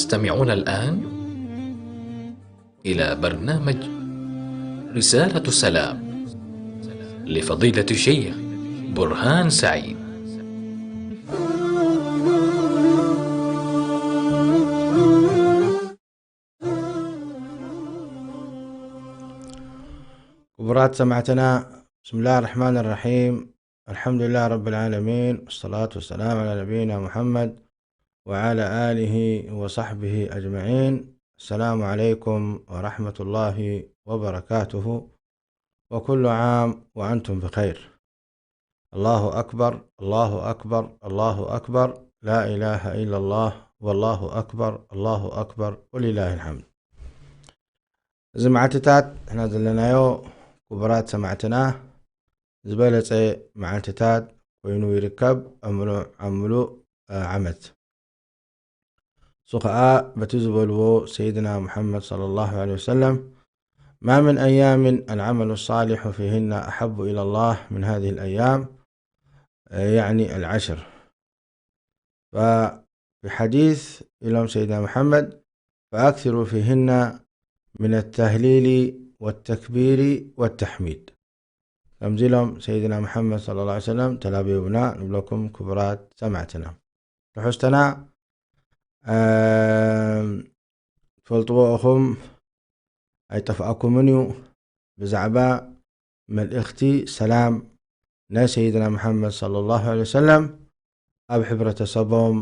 تستمعون الآن إلى برنامج رسالة السلام لفضيلة الشيخ برهان سعيد. ክቡራት ሰማዕትና፣ ብስምላህ ርሕማን ርሒም፣ ኣልሓምዱሊላህ ረብል ዓለሚን፣ ወሰላቱ ወሰላም ዓላ ነቢይና ሙሓመድ ወዓላ ኣሊሂ ወሳሕቢሂ ኣጅመዒን። ኣሰላሙ ዓለይኩም ወራሕመቱላሂ ወበረካቱሁ። ወኩሉ ዓም ወኣንቱም ብኸይር። ኣላሁ ኣክበር፣ ኣላሁ ኣክበር፣ ኣላሁ ኣክበር፣ ላኢላሃ ኢላላህ፣ ወላሁ ኣክበር፣ ኣላሁ ኣክበር፣ ወሊላሂ ልሓምድ። እዚ መዓልትታት ንሕና ዘለናዮ፣ ክቡራት ሰማዕትና፣ ዝበለጸ መዓልትታት ኮይኑ ይርከብ ኣብ ምሉእ፣ ኣብ ምሉእ ዓመት። እሱ ኸኣ በቲ ዝበልዎ ሰይድና ሙሓመድ ሰለላሁ ዐለይሂ ወሰለም، ما من أيام العمل الصالح فيهن أحب إلى الله من هذه الأيام، يعني العشر. ففي حديث إلهم سيدنا محمد، فأكثروا فيهن من التهليل والتكبير والتحميد. ከምዚ ኢሎም ሰይድና ሙሓመድ ሰለላሁ ዐለይሂ ወሰለም ተላብዩና ንብለኩም ክቡራት ሰማዕትና። ትሕዝቶና፣ እም፣ ትፈልጥዎ ኢኹም፣ ኣይጠፍኣኩምን እዩ። ብዛዕባ መልእኽቲ ሰላም ናይ ሰይድና ሙሓመድ ሰለላሁ ዐለይሂ ወሰለም ኣብ ሕብረተሰቦም፣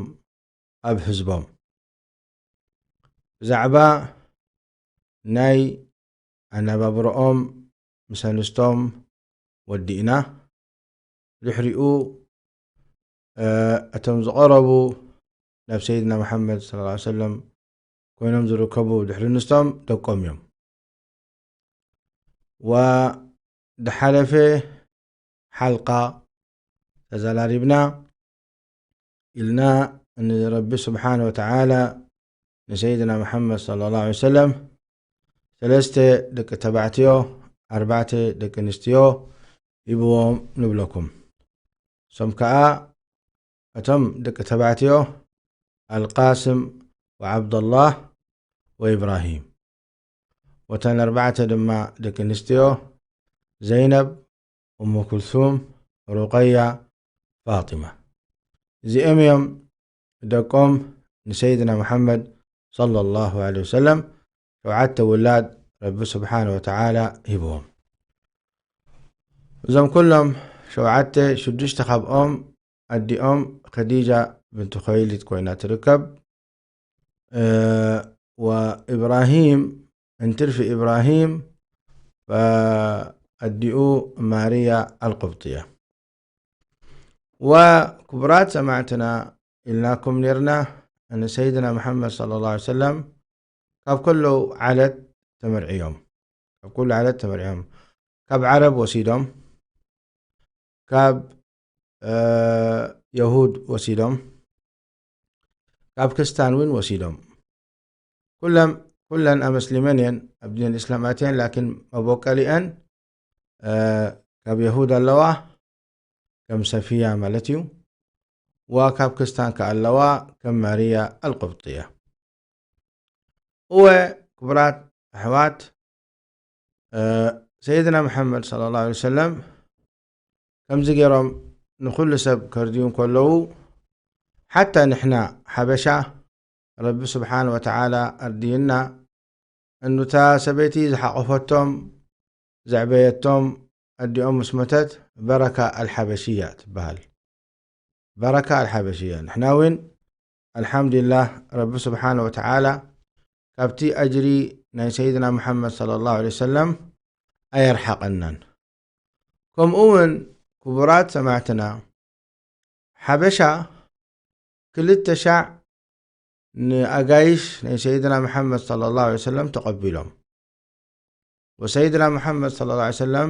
ኣብ ህዝቦም። ብዛዕባ ናይ ኣነባብርኦም ምስ ኣንስቶም ወዲእና፣ ድሕሪኡ፣ እ፣ እቶም ዝቐረቡ ናብ ሰይድና ሙሓመድ ሰለላሁ ዐለይሂ ወሰለም ኮይኖም ዝርከቡ ድሕሪ ኣንስቶም ደቆም እዮም። ወድሓለፈ ሓልቃ ተዘራሪብና ኢልና፣ ንረቢ ስብሓነ ወተዓላ ንሰይድና ሙሓመድ ሰለላሁ ዐለይሂ ወሰለም ሰለስተ ደቂ ተባዕትዮ፣ ኣርባዕተ ደቂ ኣንስትዮ ሂብዎም ንብለኩም። እሶም ከኣ፣ እቶም ደቂ ተባዕትዮ ኣልቃስም ወዓብደላህ ወኢብራሂም፣ ወተን ኣርባዕተ ድማ ደቂ ኣንስትዮ ዘይነብ፣ እሙ ኩልሱም፣ ሩቀያ፣ ፋጢማ። እዚኦም እዮም ደቆም ንሰይድና ሙሓመድ ሰለላሁ ዐለይሂ ወሰለም ሸውዓተ ውላድ ረቢ ስብሓነ ወተዓላ ሂብዎም። እዞም ኩሎም ሸውዓተ፣ ሽዱሽተ ካብኦም ኣዲኦም ኸዲጃ ብንቲ ኸይሊድ ኮይና ትርከብ። እ፣ ወኢብራሂም፣ እንትርፊ ኢብራሂም፣ ኣዲኡ ማርያ ኣልቅብጥያ። ወክቡራት ሰማዕትና፣ ኢልናኩም ኔርና፣ ንሰይድና መሓመድ ሰለላሁ ዐለይሂ ወሰለም ካብ ኩሉ ዓለት ተመርዕዮም፣ ካብ ኩሉ ዓለት ተመርዕዮም፣ ካብ ዓረብ ወሲዶም፣ ካብ፣ እ፣ የሁድ ወሲዶም፣ ካብ ክስታን እውን ወሲዶም። ኩለን፣ ኩለን ኣመስሊመን እየን፣ ኣብ ዲን እስላም ኣትየን፣ ላኪን መበቀሊአን፣ እ፣ ካብ የሁድ ኣለዋ፣ ከም ሰፊያ ማለት እዩ፣ ዋ ካብ ክስታን ከኣ ኣለዋ፣ ከም ማርያ ኣልቅብጥያ። እወ፣ ክቡራት ኣሕዋት፣ እ፣ ሰይድና መሓመድ ሰለላሁ ዐለይሂ ወሰለም ከምዚ ገይሮም ንኹሉ ሰብ ከርድዩ እንከለዉ፣ ሓታ ንሕና ሓበሻ፣ ረቢ ስብሓን ወተዓላ ኣርድዩና፣ እንታ ሰበይቲ ዝሓቆፈቶም፣ ዘዕበየቶም፣ ኣዲኦም ምስ መተት፣ በረካ ኣልሓበሽያ ትበሃል። በረካ ኣልሓበሽያ። ንሕና እውን፣ ኣልሓምዱሊላህ፣ ረቢ ስብሓን ወተዓላ ካብቲ ኣጅሪ ናይ ሰይድና መሓመድ ሰለላሁ ዐለይሂ ወሰለም ኣየርሓቐናን። ከምኡ እውን፣ ክቡራት ሰማዕትና፣ ሓበሻ ክልተ ሻዕ ንኣጋይሽ ናይ ሰይድና መሓመድ ሰለላሁ ዐለይሂ ወሰለም ተቐቢሎም። ወሰይድና መሓመድ ሰለላሁ ዐለይሂ ወሰለም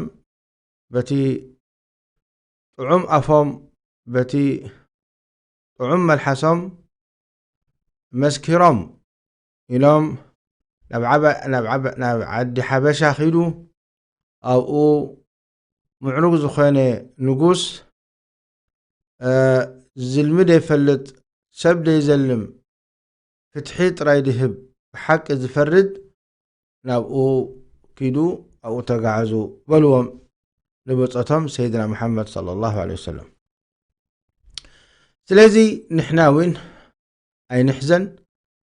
በቲ ጥዑም ኣፎም፣ በቲ ጥዑም መልሓሶም መስኪሮም ኢሎም ናብ ዓበ-፣ ናብ ዓበ-፣ ናብ ዓዲ ሓበሻ ኺዱ፣ ኣብኡ ምዕሩግ ዝኾነ ንጉስ፣ እ፣ ዝልሚ ዘይፈልጥ፣ ሰብ ዘይዘልም፣ ፍትሒ ጥራይ ድህብ፣ ብሓቂ ዝፈርድ ናብኡ ኪዱ ኣብኡ ተጋዓዙ በልዎም ንብጾቶም ሰይድና መሓመድ ሰለላሁ ዐለይሂ ወሰለም። ስለዚ ንሕና እውን ኣይንሕዘን፣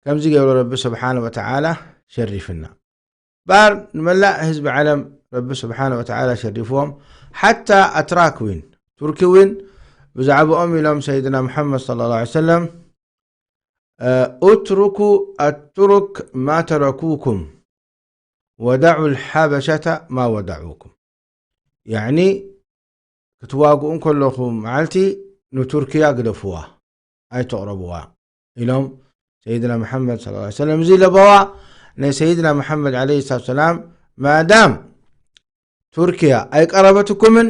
ከምዚ ገይሩ ረቢ ስብሓነ ወተዓላ ሸሪፍና። ባር ንመላእ ህዝቢ ዓለም ረቢ ስብሓነ ወተዓላ ሸሪፍዎም። ሓታ ኣትራክ እውን፣ ቱርኪ እውን ብዛዕባኦም ኢሎም ሰይድና መሓመድ ሰለላሁ ዐለይሂ ወሰለም፣ اتركوا الترك ما تركوكم ودعوا الحبشة ما ودعوكم. ያዕኒ ክትዋግኡ እንከለኹም መዓልቲ ንቱርክያ ግደፍዋ፣ ኣይተቕረብዋ ኢሎም ሰይድና መሓመድ ሰለላሁ ዐለይሂ ወሰለም። እዚ ለበዋ ናይ ሰይድና መሓመድ ዐለይሂ ሰላቱ ሰላም፣ ማዳም ቱርክያ ኣይቀረበትኩምን፣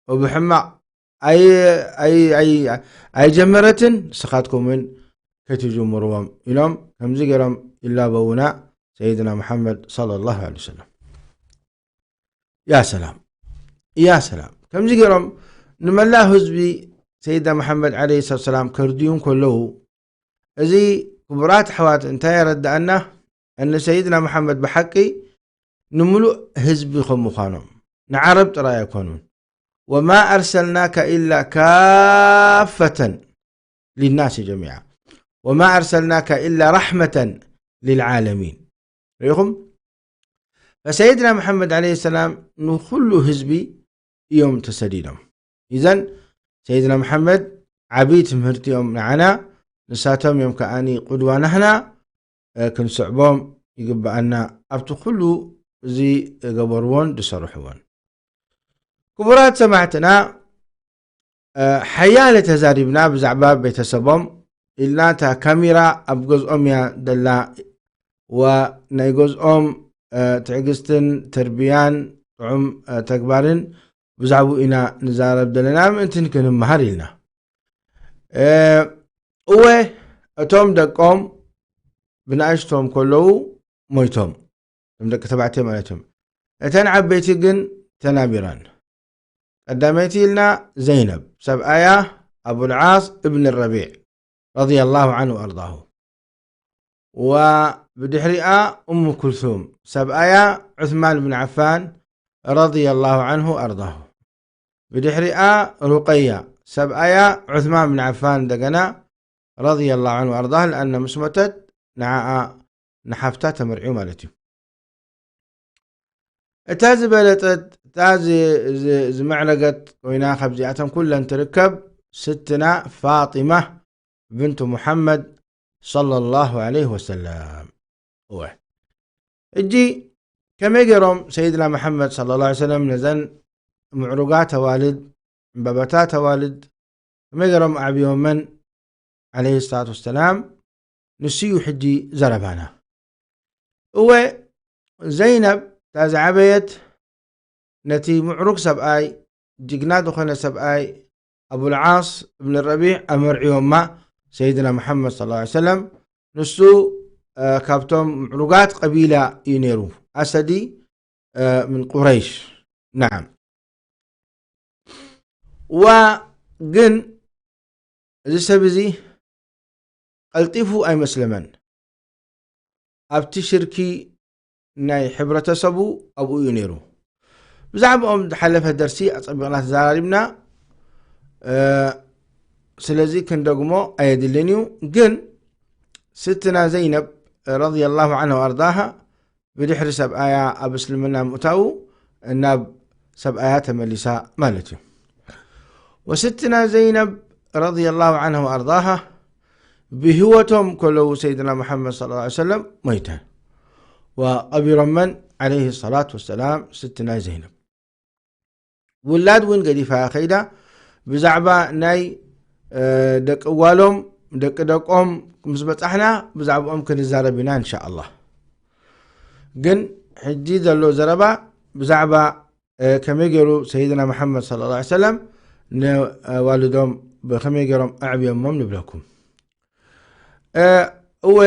ብሕማቕ ኣይ-፣ ኣይ-፣ ኣይ-፣ ኣይጀመረትን፣ ንስኻትኩም እውን ከይትጅምርዎም ኢሎም ከምዚ ገይሮም ይላበዉና ሰይድና መሓመድ ሰለላሁ ዐለይሂ ወሰለም። ያ ሰላም፣ ያ ሰላም። ከምዚ ገይሮም ንመላእ ህዝቢ ሰይድና መሓመድ ዐለይሂ ሰላቱ ሰላም ከርድዩ እንከለዉ፣ እዚ ክቡራት ኣሕዋት እንታይ የረድኣና? እኒ ሰይድና መሓመድ ብሓቂ ንምሉእ ህዝቢ ከም ምዃኖም ንዓረብ ጥራይ ኣይኮኑን። وما أرسلناك إلا كافة للناس جميعا وما أرسلناك إلا رحمة للعالمين. ርኢኹም? ፈሰይድና መሓመድ ዐለይሂ ሰላም ንኹሉ ህዝቢ እዮም ተሰዲዶም። ኢዘን ሰይድና መሓመድ ዓብዪ ትምህርቲ እዮም ንዓና፣ ንሳቶም እዮም ከኣኒ ቁድዋ ናህና፣ እ፣ ክንስዕቦም ይግብኣና። ኣብቲ ኩሉ እዚ ዝገበርዎን ዝሰርሕዎን። ክቡራት ሰማዕትና፣ እ፣ ሓያለ ተዛሪብና ብዛዕባ ቤተሰቦም ኢልና፣ እታ ካሜራ ኣብ ገዝኦም እያ ደላ፣ ዋ ናይ ገዝኦም፣ እ፣ ትዕግስትን ተርቢያን ጥዑም፣ እ፣ ተግባርን ብዛዕባኡ ኢና ንዛረብ ዘለና፣ ምእንትን ክንመሃር ኢልና። እ፣ እወ፣ እቶም ደቆም ብንኣሽቶም ከለዉ ሞይቶም፣ እቶም ደቂ ተባዕትዮ ማለት እዮም። እተን ዓበይቲ ግን ተናቢረን። ቀዳመይቲ ኢልና ዘይነብ፣ ሰብኣያ ኣቡልዓስ እብን ረቢዕ ረዲየላሁ ዐንሁ ወኣርዳሁ። ወብድሕሪኣ እሙ ኩልሱም፣ ሰብኣያ ዑስማን ብን ዓፋን ረዲየላሁ ዐንሁ ወኣርዳሁ። ብድሕሪኣ ሩቀያ፣ ሰብኣያ ዑስማን ብን ዓፋን እንደገና ረዲየላሁ ዐንሁ ወኣርዳህ፣ ለኣነ ምስ ሞተት ንዓኣ ንሓፍታ ተመርዕዩ ማለት እዩ። እታ ዝበለጸት፣ እታ ዝ-፣ ዝ-፣ ዝመዕረገት ኮይና ካብዚኣተን ኩለን ትርከብ ስትና ፋጢማ ብንቱ ሙሓመድ ሰለላሁ ዐለይሂ ወሰለም። እወ። ሕጂ ከመይ ገይሮም ሰይድና መሓመድ ሰለላሁ ዐለይሂ ወሰለም ነዘን ምዕሩጋት ኣዋልድ፣ ዕምባባታት ኣዋልድ ከመይ ገይሮም ኣዕብዮመን ዐለይሂ ሰላቱ ወሰላም፣ ንሱ እዩ ሕጂ ዘረባና። እወ፣ ዘይነብ እታ ዝዓበየት ነቲ ምዕሩግ ሰብኣይ፣ ጅግና ዝኾነ ሰብኣይ፣ ኣቡልዓስ እብን ረቢዕ ኣመርዕዮማ ሰይድና መሓመድ ሰለላሁ ዐለይሂ ወሰለም። ንሱ፣ እ፣ ካብቶም ምዕሩጋት ቀቢላ እዩ ነይሩ። ኣሰዲ፣ እ፣ ምን ቁረይሽ። ነዓም። ዋ ግን እዚ ሰብ እዚ ቀልጢፉ ኣይመስለመን። ኣብቲ ሽርኪ ናይ ሕብረተሰቡ ኣብኡ እዩ ነይሩ። ብዛዕባኦም ዝሓለፈ ደርሲ ኣጸቢቕና ተዘራሪብና፣ እ፣ ስለዚ ክንደግሞ ኣየድልን እዩ። ግን ስትና ዘይነብ ረዲየላሁ ዐንሃ ወኣርዳሃ ብድሕሪ ሰብኣያ ኣብ እስልምና ምእታዉ ናብ ሰብኣያ ተመሊሳ ማለት እዩ። ወስትና ዘይነብ ረዲየላሁ ዐንሃ ወኣርዳሃ ብህይወቶም ከለዉ ሰይድና መሓመድ ሰለላሁ ዐለይሂ ወሰለም ሞይተን። ወቐቢሮመን ዐለይሂ ሰላቱ ወሰላም ስትና ዘይነብ። ውላድ እውን ገዲፋ ከይዳ። ብዛዕባ ናይ፣ እ፣ ደቂ ጓሎም፣ ደቂ ደቆም ምስ በጻሕና ብዛዕባኦም ክንዛረብ ኢና እንሻ ኣላህ። ግን ሕጂ ዘሎ ዘረባ ብዛዕባ፣ እ፣ ከመይ ገይሩ ሰይድና መሓመድ ሰለላሁ ዐለይሂ ወሰለም ንዋልዶም ብኸመይ ገይሮም ኣዕብዮሞም ንብለኩም። እ፣ እወ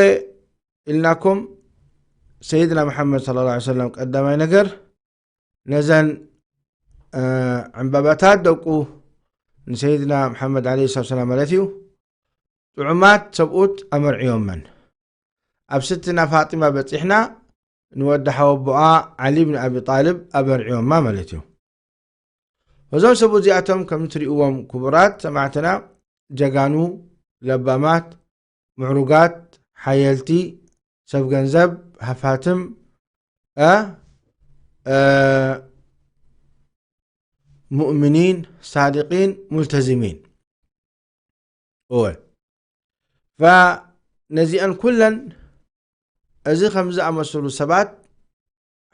ኢልናኩም፣ ሰይድና መሓመድ ሰለላሁ ዐለይሂ ወሰለም ቀዳማይ ነገር ነዘን፣ እ፣ ዕምባባታት ደቁ ንሰይድና መሓመድ ዐለይሂ ሰላቱ ወሰላም ማለት እዩ፣ ጥዑማት ሰብኡት ኣመርዕዮመን። ኣብ ስትና ፋጢማ በጺሕና፣ ንወዲ ሓወቦኣ ዓሊ ብን ኣቢ ጣልብ ኣበርዕዮማ ማለት እዩ። እዞም ሰብ እዚኣቶም ከም ትሪእዎም ክቡራት ሰማዕትና፣ ጀጋኑ፣ ለባማት፣ ምዕሩጋት፣ ሓየልቲ፣ ሰብ ገንዘብ፣ ሃፋትም፣ እ፣ እ፣ ሙእሚኒን፣ ሳድቂን፣ ሙልተዚሚን። እወ። ፈነዚአን ኩለን እዚ ከም ዝኣመሰሉ ሰባት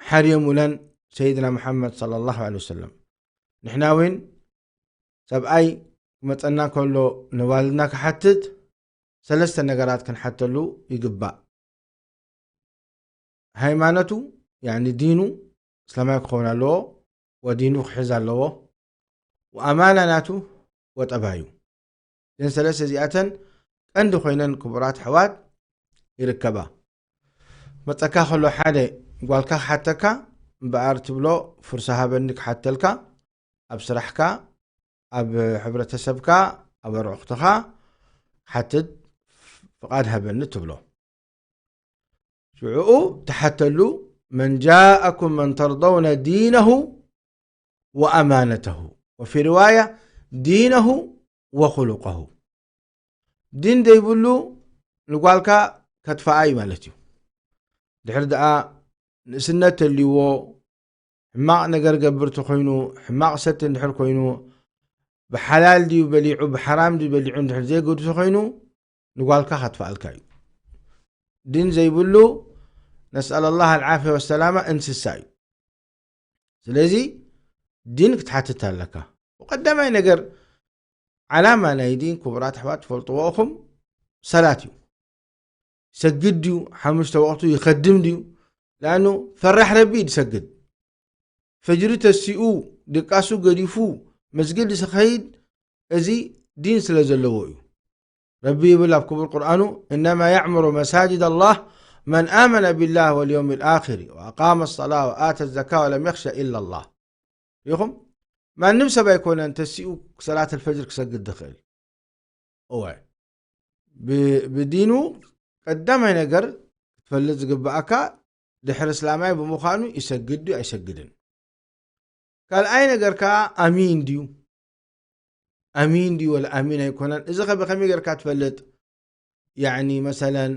ሓርዮሙለን ሰይድና መሓመድ ሰለላሁ ዐለይሂ ወሰለም። ንሕና እውን ሰብኣይ ክመጸና ከሎ ንዋልድና ክሓትት ሰለስተ ነገራት ክንሓተሉ ይግባእ። ሃይማኖቱ፣ ያኒ ዲኑ እስላማዊ ክኸውን ኣለዎ፣ ወዲኑ ክሕዝ ኣለዎ፣ ወኣማና ናቱ ወጠባዩ። እዘን ሰለስተ እዚኣተን ቀንዲ ኮይነን ክቡራት ኣሕዋት ይርከባ። መጸካ ከሎ ሓደ ጓልካ ክሓተካ እምበኣር ትብሎ ፍርሲ ሃበኒ ክሓተልካ፣ ኣብ ስራሕካ፣ ኣብ ሕብረተሰብካ፣ ኣብ ኣርዑኽትኻ ሓትት ፍቓድ ሃበኒ ትብሎ። ሽዑኡ ትሓተሉ መን ጃኣኩም መን ተርደውነ ዲነሁ ወኣማነተሁ ወፊ ርዋያ ዲነሁ ወኹሉቀሁ። ዲን ዘይብሉ ንጓልካ ከጥፍኣ እዩ ማለት እዩ። ድሕሪ ደኣ ንእስነት ተልይዎ ሕማቕ ነገር ገብር ተኾይኑ፣ ሕማቕ ሰቲ እንድሕር ኮይኑ፣ ብሓላል ድዩ በሊዑ ብሓራም ድዩ በሊዑ እንድሕር ዘይገዱ ተኾይኑ፣ ንጓልካ ከጥፍኣልካ እዩ። ዲን ዘይብሉ ነስኣል ኣላህ ኣልዓፍያ ወሰላማ እንስሳ እዩ። ስለዚ ዲን ክትሓትት ኣለካ። ቀዳማይ ነገር ዓላማ ናይ ዲን ክቡራት ኣሕዋት ትፈልጥዎ ኢኹም ሰላት እዩ። ይሰግድ ድዩ? ሓሙሽተ ወቕቱ ይኸድም ድዩ? ለኣኑ ፈራሕ ረቢ እዩ ዝሰግድ። ፈጅሪ ተሲኡ ድቃሱ ገዲፉ መስጊድ ዝኸይድ እዚ ዲን ስለ ዘለዎ እዩ። ረቢ ይብል ኣብ ክቡር ቁርኣኑ እነማ ያዕምሩ መሳጅድ ኣላህ መን ኣመነ ቢላህ ወልየውም ልኣኽር ወኣቃመ ሰላ ወኣተ ዘካ ወለም የኽሸ ኢላ ኣላህ። ኢኹም ማንም ሰብ ኣይኮነን ተሲኡ ሰላት ኣልፈጅር ክሰግድ ዝኽእል። እወ ብዲኑ ቀዳማይ ነገር ክትፈልጥ ዝግብኣካ ድሕሪ እስላማይ ብምዃኑ ይሰግድ ድዩ ኣይሰግድን። ካልኣይ ነገር ከዓ ኣሚን ድዩ ኣሚን ድዩ ወላ ኣሚን ኣይኮነን። እዚ ከ ብኸመይ ጌርካ ትፈልጥ? ያኒ መሰለን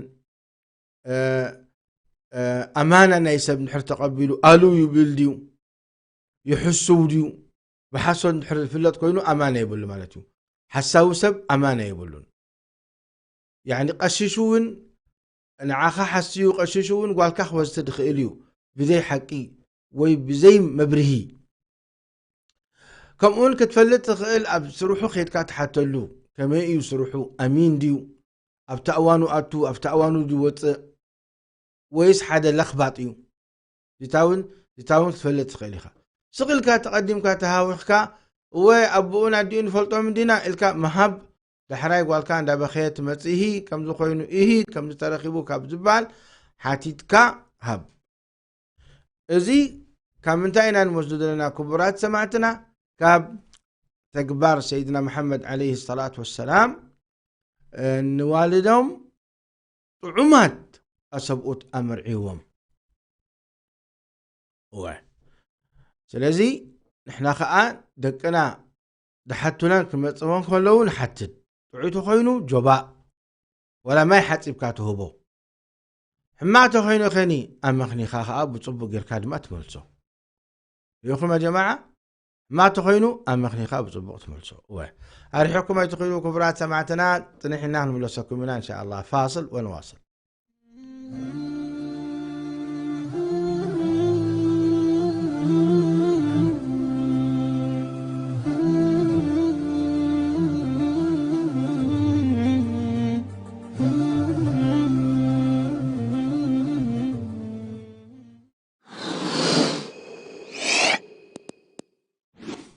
ኣማና ናይ ሰብ ንድሕር ተቐቢሉ ኣሉ ይብል ድዩ ይሕስው ድዩ? ብሓሶት ንድሕር ዝፍለጥ ኮይኑ ኣማና የብሉ ማለት እዩ። ሓሳዊ ሰብ ኣማና የብሉን። ያኒ ቀሽሹ እውን ንዓኻ ሓስዩ ቀሽሹ እውን ጓልካ ክወስድ ይኽእል እዩ ብዘይ ሓቂ ወይ ብዘይ መብርሂ። ከምኡውን ክትፈልጥ ትኽእል ኣብ ስርሑ ከይድካ ትሓተሉ። ከመይ እዩ ስርሑ? ኣሚን ድዩ? ኣብቲ እዋኑ ኣቱ ኣብቲ እዋኑ ዝወፅእ ወይስ ሓደ ለኽባጥ እዩ? ዚታውን ዚታውን ክትፈልጥ ትኽእል ኢኻ። ስቕ ኢልካ ተቐዲምካ ተሃዊኽካ እወ ኣቦኡን ኣዲኡን ንፈልጦም እንዲና ኢልካ ምሃብ ዳሕራይ ጓልካ እንዳበኸየት ትመጽእ ኢሂ ከምዚ ኮይኑ ኢሂ ከምዚ ተረኺቡ ካብ ዝበሃል ሓቲትካ ሃብ። እዚ ካብ ምንታይ ኢና ንወስዶ ዘለና ክቡራት ሰማዕትና? ካብ ተግባር ሰይድና መሓመድ ዓለይሂ ሰላት ወሰላም ንዋልዶም ጥዑማት ኣሰብኡት ኣመርዕዎም። እወ ስለዚ ንሕና ኸዓ ደቅና ድሓቱናን ክመጽዎም ከለዉ ንሓትት። ጥዑይ ተኾይኑ ጆባእ ወላ ማይ ሓጺብካ ትህቦ። ሕማቕ ተኾይኑ ኸኒ ኣመኽኒኻ ኸዓ ብጽቡቕ ጌርካ ድማ ትመልሶ። ይኹም ጀማዓ ሕማቕ ተኾይኑ ኣመኽኒኻ ብጽቡቕ ትመልሶ። እወ ኣርሒቕኩም ኣይትኽእሉ ክቡራት ሰማዕትና። ጽኒሕና ክንምለሰኩም ኢና እንሻ ኣላህ። ፋስል ወንዋስል።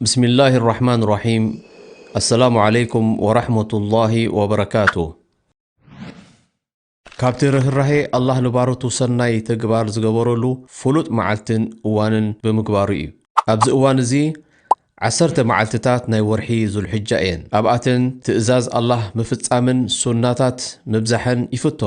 بسم الله الرحمن الرحيم. السلام عليكم ورحمة الله وبركاته. ካብቲ ርህራሄ ኣላህ ንባሮቱ ሰናይ ተግባር ዝገበረሉ ፍሉጥ መዓልትን እዋንን ብምግባሩ እዩ። ኣብዚ እዋን እዚ ዓሰርተ መዓልትታት ናይ ወርሒ ዙልሕጃ እየን። ኣብኣተን ትእዛዝ ኣላህ ምፍጻምን ሱናታት ምብዛሕን ይፍቶ።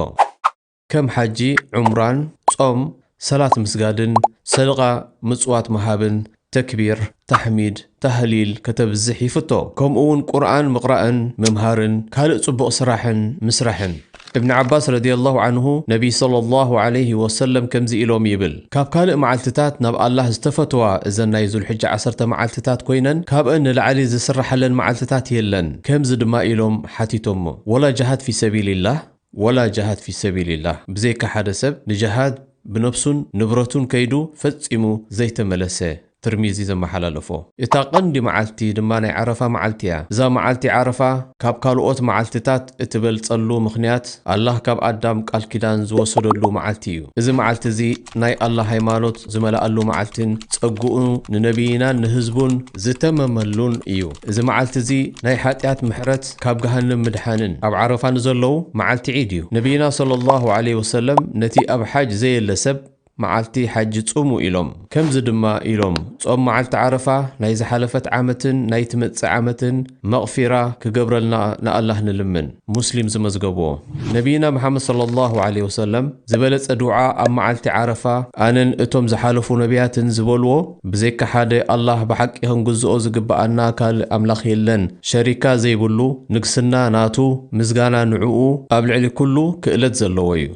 ከም ሓጂ፣ ዑምራን፣ ጾም፣ ሰላት ምስጋድን፣ ሰደቓ ምጽዋት ምሃብን፣ ተክቢር፣ ታሕሚድ፣ ታህሊል ከተብዝሕ ይፍቶ። ከምኡ እውን ቁርኣን ምቕራእን ምምሃርን ካልእ ጽቡቕ ስራሕን ምስራሕን። እብን ዓባስ ረዲየላሁ ዓንሁ ነቢይ ሰለላሁ ዓለይሂ ወሰለም ከምዚ ኢሎም ይብል፣ ካብ ካልእ መዓልትታት ናብ ኣላህ ዝተፈትዋ እዘን ናይ ዙልሕጃ ዓሰርተ መዓልትታት ኮይነን ካብአን ንላዕሊ ዝስራሓለን መዓልትታት የለን። ከምዚ ድማ ኢሎም ሓቲቶሞ፣ ወላ ጅሃድ ፊ ሰቢልላህ፣ ወላ ጅሃድ ፊ ሰቢልላህ፣ ብዘይካ ሓደ ሰብ ንጅሃድ ብነብሱን ንብረቱን ከይዱ ፈጺሙ ዘይተመለሰ። ትርሚዚ ዘመሓላለፎ። እታ ቀንዲ መዓልቲ ድማ ናይ ዓረፋ መዓልቲ እያ። እዛ መዓልቲ ዓረፋ ካብ ካልኦት መዓልትታት እትበልጸሉ ምኽንያት፣ ኣላህ ካብ ኣዳም ቃል ኪዳን ዝወሰደሉ መዓልቲ እዩ። እዚ መዓልቲ እዚ ናይ ኣላህ ሃይማኖት ዝመልኣሉ መዓልትን ጸግኡ ንነቢይናን ንህዝቡን ዝተመመሉን እዩ። እዚ መዓልቲ እዚ ናይ ሓጢኣት ምሕረት፣ ካብ ገሃነም ምድሓንን። ኣብ ዓረፋ ንዘለዉ መዓልቲ ዒድ እዩ። ነቢይና ሰለላሁ ዐለይሂ ወሰለም ነቲ ኣብ ሓጅ ዘየለ ሰብ መዓልቲ ሓጂ ጹሙ ኢሎም። ከምዚ ድማ ኢሎም፣ ጾም መዓልቲ ዓረፋ ናይ ዝሓለፈት ዓመትን ናይ ትመጽእ ዓመትን መቕፊራ ክገብረልና ንኣላህ ንልምን። ሙስሊም ዝመዝገብዎ። ነቢይና መሓመድ ሰለላሁ ዐለይሂ ወሰለም ዝበለጸ ዱዓ ኣብ መዓልቲ ዓረፋ ኣነን እቶም ዝሓለፉ ነቢያትን ዝበልዎ፣ ብዘይካ ሓደ ኣላህ ብሓቂ ክንግዝኦ ዝግብኣና ካልእ ኣምላኽ የለን፣ ሸሪካ ዘይብሉ፣ ንግስና ናቱ፣ ምስጋና ንዕኡ፣ ኣብ ልዕሊ ኩሉ ክእለት ዘለዎ እዩ።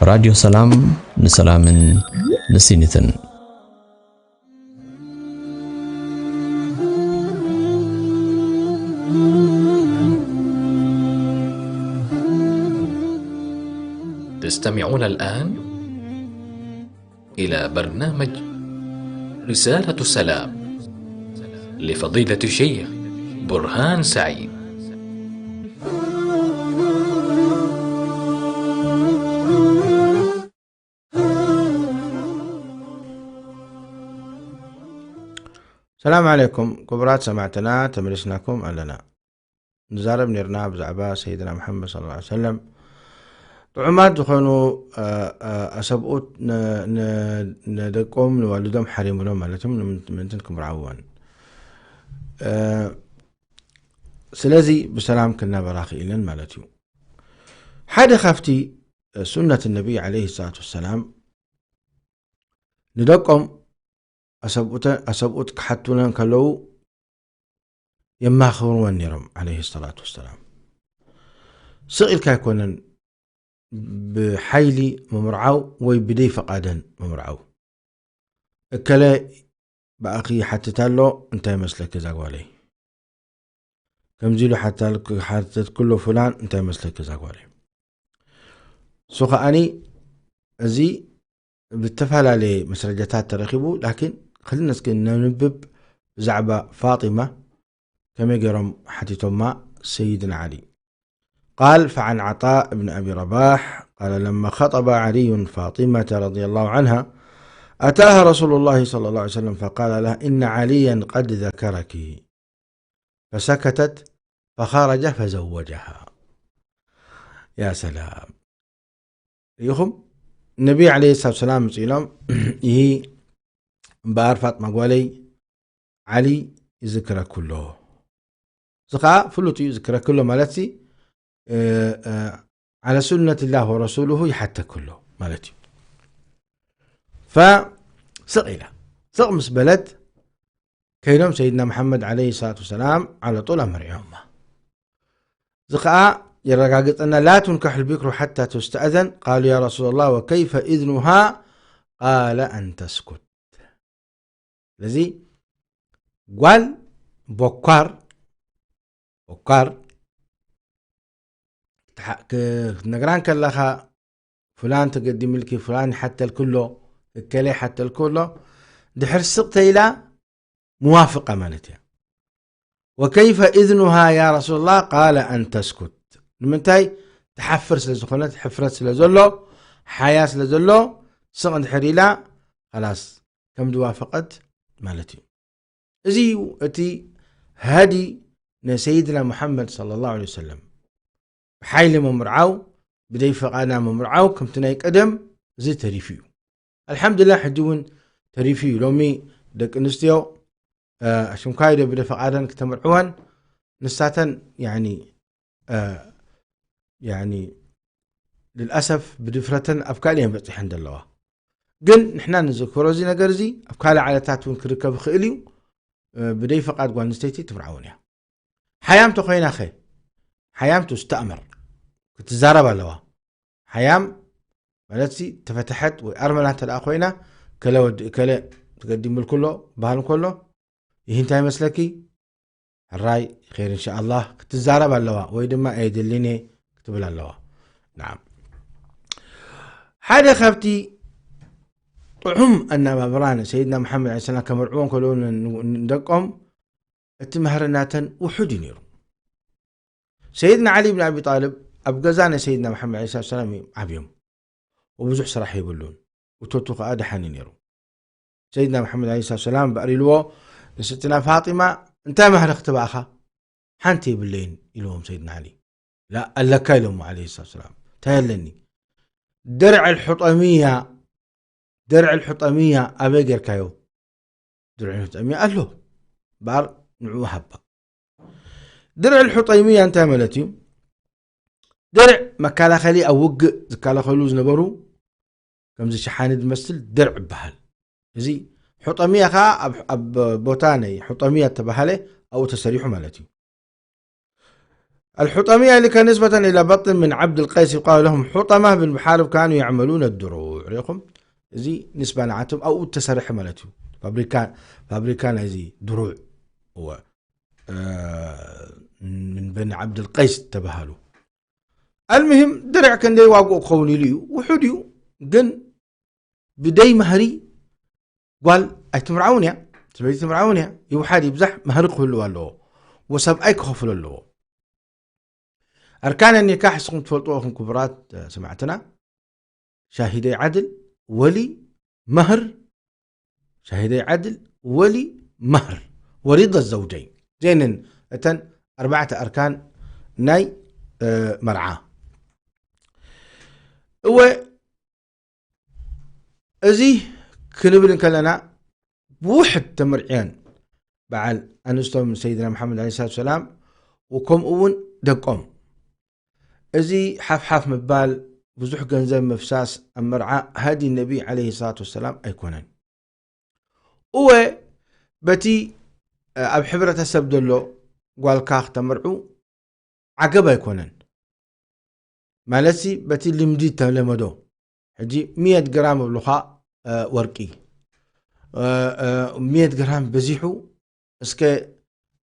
ራድዮ ሰላም ንሰላምን ንሲኒትን። تستمعون الآن إلى برنامج رسالة السلام لفضيلة الشيخ برهان سعيد. ሰላም ዓለይኩም ክቡራት ሰማዕትና፣ ተመሊስናኩም ኣለና። ንዛረብ ነርና ብዛዕባ ሰይድና መሓመድ ሰለላሁ ዐለይሂ ወሰለም ጥዑማት ዝኾኑ፣ እ፣ እ፣ ኣሰብኡት ን-፣ ን-፣ ንደቆም ንዋልዶም ሓሪምሎም ማለት እዮም፣ ንምንትን ክምርዓውዎን። እ፣ ስለዚ ብሰላም ክናበራ ክኢለን ማለት እዩ። ሓደ ካብቲ ሱነት ነቢ ዐለይሂ ሰላቱ ወሰላም ንደቆም ኣሰብኡተ-፣ ኣሰብኡት ክሓቱለን ከለዉ የማኽርወን ነይሮም ዐለይሂ ሰላቱ ወሰላም። ስቕ ኢልካ ኣይኮነን ብሓይሊ ምምርዓው ወይ ብደይ ፈቓደን ምምርዓው። እከለ ብኣኺ ይሓትት ኣሎ፣ እንታይ መስለኪ እዛ ጓለይ? ከምዚ ኢሉ ሓታል-፣ ሓተት ኩሎ ፍላን እንታይ መስለኪ እዛ ጓለይ? እሱ ከኣኒ እዚ ብተፈላለየ መስረጃታት ተረኺቡ፣ ላኪን ክልነ እስኪ ነንብብ ብዛዕባ ፋጢማ ከመይ ገይሮም ሓቲቶማ ሰይድና ዓሊ። قال: فعن عطاء بن أبي رباح قال: لما خطب علي فاطمة رضي الله عنها أتاها رسول الله صلى الله عليه وسلم فقال لها: إن عليا قد ذكرك. فسكتت فخرج فزوجها. يا سلام. ርኢኹም፣ ነቢ ዓለይሂ ሰላቱ ሰላም መፂኡ ኢሎም፣ ይሂ እምበኣር ፋጥማ ጓለይ ዓሊ ይዝክረኩ ኣሎ። እዚ ከዓ ፍሉጥ እዩ፣ ይዝክረኩ ኣሎ ማለት ሲ፣ እ፣ እ፣ ዓለ ሱነት ላህ ወረሱሉሁ ይሓተኩ ኣሎ ማለት እዩ። ፈስቕ ኢላ፣ ስቕ ምስ በለት ከይዶም ሰይድና መሓመድ ዓለይሂ ሰላቱ ወሰላም ዓለ ጡል ኣመርዕዮማ። እዚ ከዓ የረጋግፀና፣ لا تنكح البكر حتى تستأذن. قالوا: يا رسول الله، وكيف إذنها؟ قال: أن تسكت. ስለዚ ጓል ቦኳር፣ ቦኳር ክትሓ-፣ ክትነግራ እንከለኻ፣ ፍላን ተገዲምልኪ፣ ፍላን ይሓተልኩ ኣሎ፣ እከለ ይሓተልኩ ኣሎ፣ ድሕር ስቕ ተኢላ ምዋፍቃ ማለት እያ። وكيف إذنها يا رسول الله؟ قال: أن تسكت. ንምንታይ? ትሓፍር ስለ ዝኾነት፣ ሕፍረት ስለ ዘሎ፣ ሓያ ስለ ዘሎ፣ ስቕ እንድሕር ኢላ፣ ኸላስ ከም ዝዋፈቐት ማለት እዩ። እዚ እዩ እቲ ሃዲ ናይ ሰይድና ሙሓመድ ሰለላሁ ዐለይሂ ወሰለም። ብሓይሊ ምምርዓው፣ ብደይ ፈቓዳ ምምርዓው ከምቲ ናይ ቀደም እዚ ተሪፉ እዩ። ኣልሓምዱሊላህ፣ ሕጂ እውን ተሪፉ እዩ። ሎሚ ደቂ ኣንስትዮ፣ እ፣ ሽምካይ ዶ ብደይ ፈቓደን ክተምርዕወን፣ ንሳተን፣ ያኒ፣ እ፣ ያኒ፣ ልልኣሰፍ ብድፍረተን ኣብ ካልእ እየን በጺሐን ዘለዋ። ግን ንሕና ንዝክሮ እዚ ነገር እዚ ኣብ ካልእ ዓለታት እውን ክርከብ ይኽእል እዩ። እ፣ ብደይ ፈቓድ ጓል ኣንስተይቲ ትምርዓውን እያ። ሓያም ተኾይና ኸ? ሓያም ትስተእመር፣ ክትዛረብ ኣለዋ። ሓያም ማለት ሲ ተፈተሐት ወይ ኣርመላ እንተ ደኣ ኮይና፣ ከለ ወዲ እከለ ተገዲምልኩ ኣሎ፣ በሃል እንከሎ፣ ይህ እንታይ ይመስለኪ? ሕራይ ኸይር እንሻኣላህ ክትዛረብ ኣለዋ፣ ወይ ድማ ኣይድልን እየ ክትብል ኣለዋ። ናዓም። ሓደ ካብቲ ጥዑም ኣነባብራ ንሰይድና መሓመድ ዓለይሂ ሰላም ከመርዕዎም ከለዉ ን-፣ ን-፣ ንደቆም እቲ መህሪ ናተን ውሑድ እዩ ነይሩ። ሰይድና ዓሊ ብን ኣቢ ጣልብ ኣብ ገዛ ናይ ሰይድና መሓመድ ዓለይሂ ሰላም እዮም ዓብዮም። ወብዙሕ ስራሕ የብሉን። እቶቱ ከኣ ደሓን እዩ ነይሩ። ሰይድና መሓመድ ዓለይሂ ሰላም እምበኣር ኢልዎ ንስትና ፋጢማ፣ "እንታይ መህሪ ክትባእኻ?" "ሓንቲ የብለይን" ኢልዎም ሰይድና ዓሊ። "ላ፣ ኣለካ" ኢሎሞ ዓለይሂ ሰላም። "እንታይ ኣለኒ?" "ድርዕ ኣልሑጠምያ፣ ድርዕ ኣልሑጠምያ ኣበይ ጌርካዮ?" "ድርዕ ኣልሑጠምያ ኣሎ፣ እምበኣር ንዕኡ ሃባ።" ድርዕ ኣልሑጠምያ እንታይ ማለት እዩ? ድርዕ መከላኸሊ፣ ኣብ ውግእ ዝከላኸሉ ዝነበሩ፣ ከምዚ ሸሓኒ ዝመስል ድርዕ ይበሃል። እዚ ሑጠምያ ኸዓ ኣብ፣ ኣብ ቦታ ናይ ሑጠምያ እተባህለ ኣብኡ ተሰሪሑ ማለት እዩ። ኣልሑጠምያ ኢልካ ንስበተን ኢላ በጥን ምን ዓብድ ልቀይስ ይቃሉ ለሁም ሑጠማ ብን ብሓርብ ካኑ ያዕመሉነ ድሩዕ። ርኢኹም? እዚ ንስባ ንዓቶም ኣብኡ እተሰርሐ ማለት እዩ። ፋብሪካ፣ ፋብሪካ ናይዚ ድሩዕ። እወ። እ፣ ምን በኒ ዓብድ ልቀይስ እተባሃሉ። ኣልሙሂም ድርዕ ክንደይ ዋግኡ ክኸውን ኢሉ እዩ። ውሑድ እዩ፣ ግን ብደይ መህሪ ጓል ኣይትምርዓውን እያ፣ ሰበይቲ ትምርዓውን እያ። ይውሓድ ይብዛሕ መህሪ ክህልዋ ኣለዎ፣ ወሰብኣይ ክኸፍሎ ኣለዎ። ኣርካን ኒካሕ እስኹም ትፈልጥዎ ኢኹም ክቡራት፣ እ፣ ሰማዕትና። ሻሂደይ ዓድል፣ ወሊ፣ መህር፣ ሻሂደይ ዓድል፣ ወሊ፣ መህር፣ ወሪደ ዘውጀይን። እዚአንን እተን ኣርባዕተ ኣርካን ናይ፣ እ፣ መርዓ። እወ፣ እዚ ክንብል እንከለና፣ ብውሕድ ተመርዕየን በዓል ኣንስቶም ሰይድና መሓመድ ዓለይሂ ሰላቱ ወሰላም፣ ወከምኡ እውን ደቆም። እዚ ሓፍሓፍ ምባል፣ ብዙሕ ገንዘብ ምፍሳስ ኣብ መርዓ ሃዲ ነቢ ዓለይሂ ሰላቱ ወሰላም ኣይኮነን። እወ፣ በቲ፣ እ፣ ኣብ ሕብረተሰብ ዘሎ ጓልካ ክተመርዑ ዓገብ ኣይኮነን። ማለትሲ በቲ ልምዲ እተለመዶ፣ ሕጂ ሚእት ግራም እብሉኻ፣ እ፣ ወርቂ፣ እ፣ እ፣ ሚእት ግራም በዚሑ፣ እስከ፣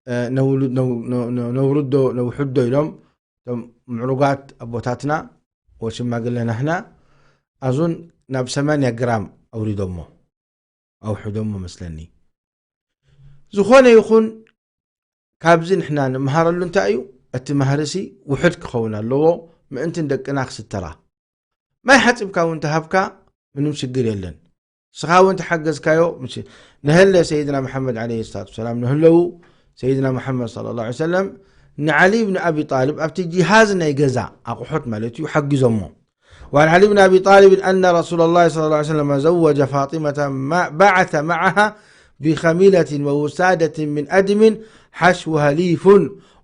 እ፣ ነውሉ-፣ ነው-፣ ነ-፣ ነ-፣ ነውርዶ፣ ነውሕዶ ኢሎም እቶም ምዕሩጋት ኣቦታትና ወሽማግለ ናህና ኣዙን ናብ ሰማንያ ግራም ኣውሪዶሞ፣ ኣውሕዶሞ መስለኒ። ዝኾነ ይኹን፣ ካብዚ ንሕና ንምሃረሉ እንታይ እዩ? እቲ መህርሲ ውሑድ ክኸውን ኣለዎ፣ ምእንቲ ንደቅና ክስተራ። ማይ ሓጺብካ እውን ተሃብካ፣ ምንም ሽግር የለን። ንስኻ እውን ተሓገዝካዮ፣ ምሽ-፣ ነህለ ሰይድና መሓመድ ዓለይሂ ሰላቱ ወሰላም ነህለዉ፣ ሰይድና መሓመድ ሰለላሁ ዐለይሂ ወሰለም ንዓሊ ብን ኣቢ ጣልብ ኣብቲ ጂሃዝ ናይ ገዛ ኣቑሑት ማለት እዩ፣ ሓጊዞሞ። وعن علي بن أبي طالب أن رسول الله صلى الله عليه وسلم زوج فاطمة ما بعث معها بخميلة ووسادة من أدم حشوها ليف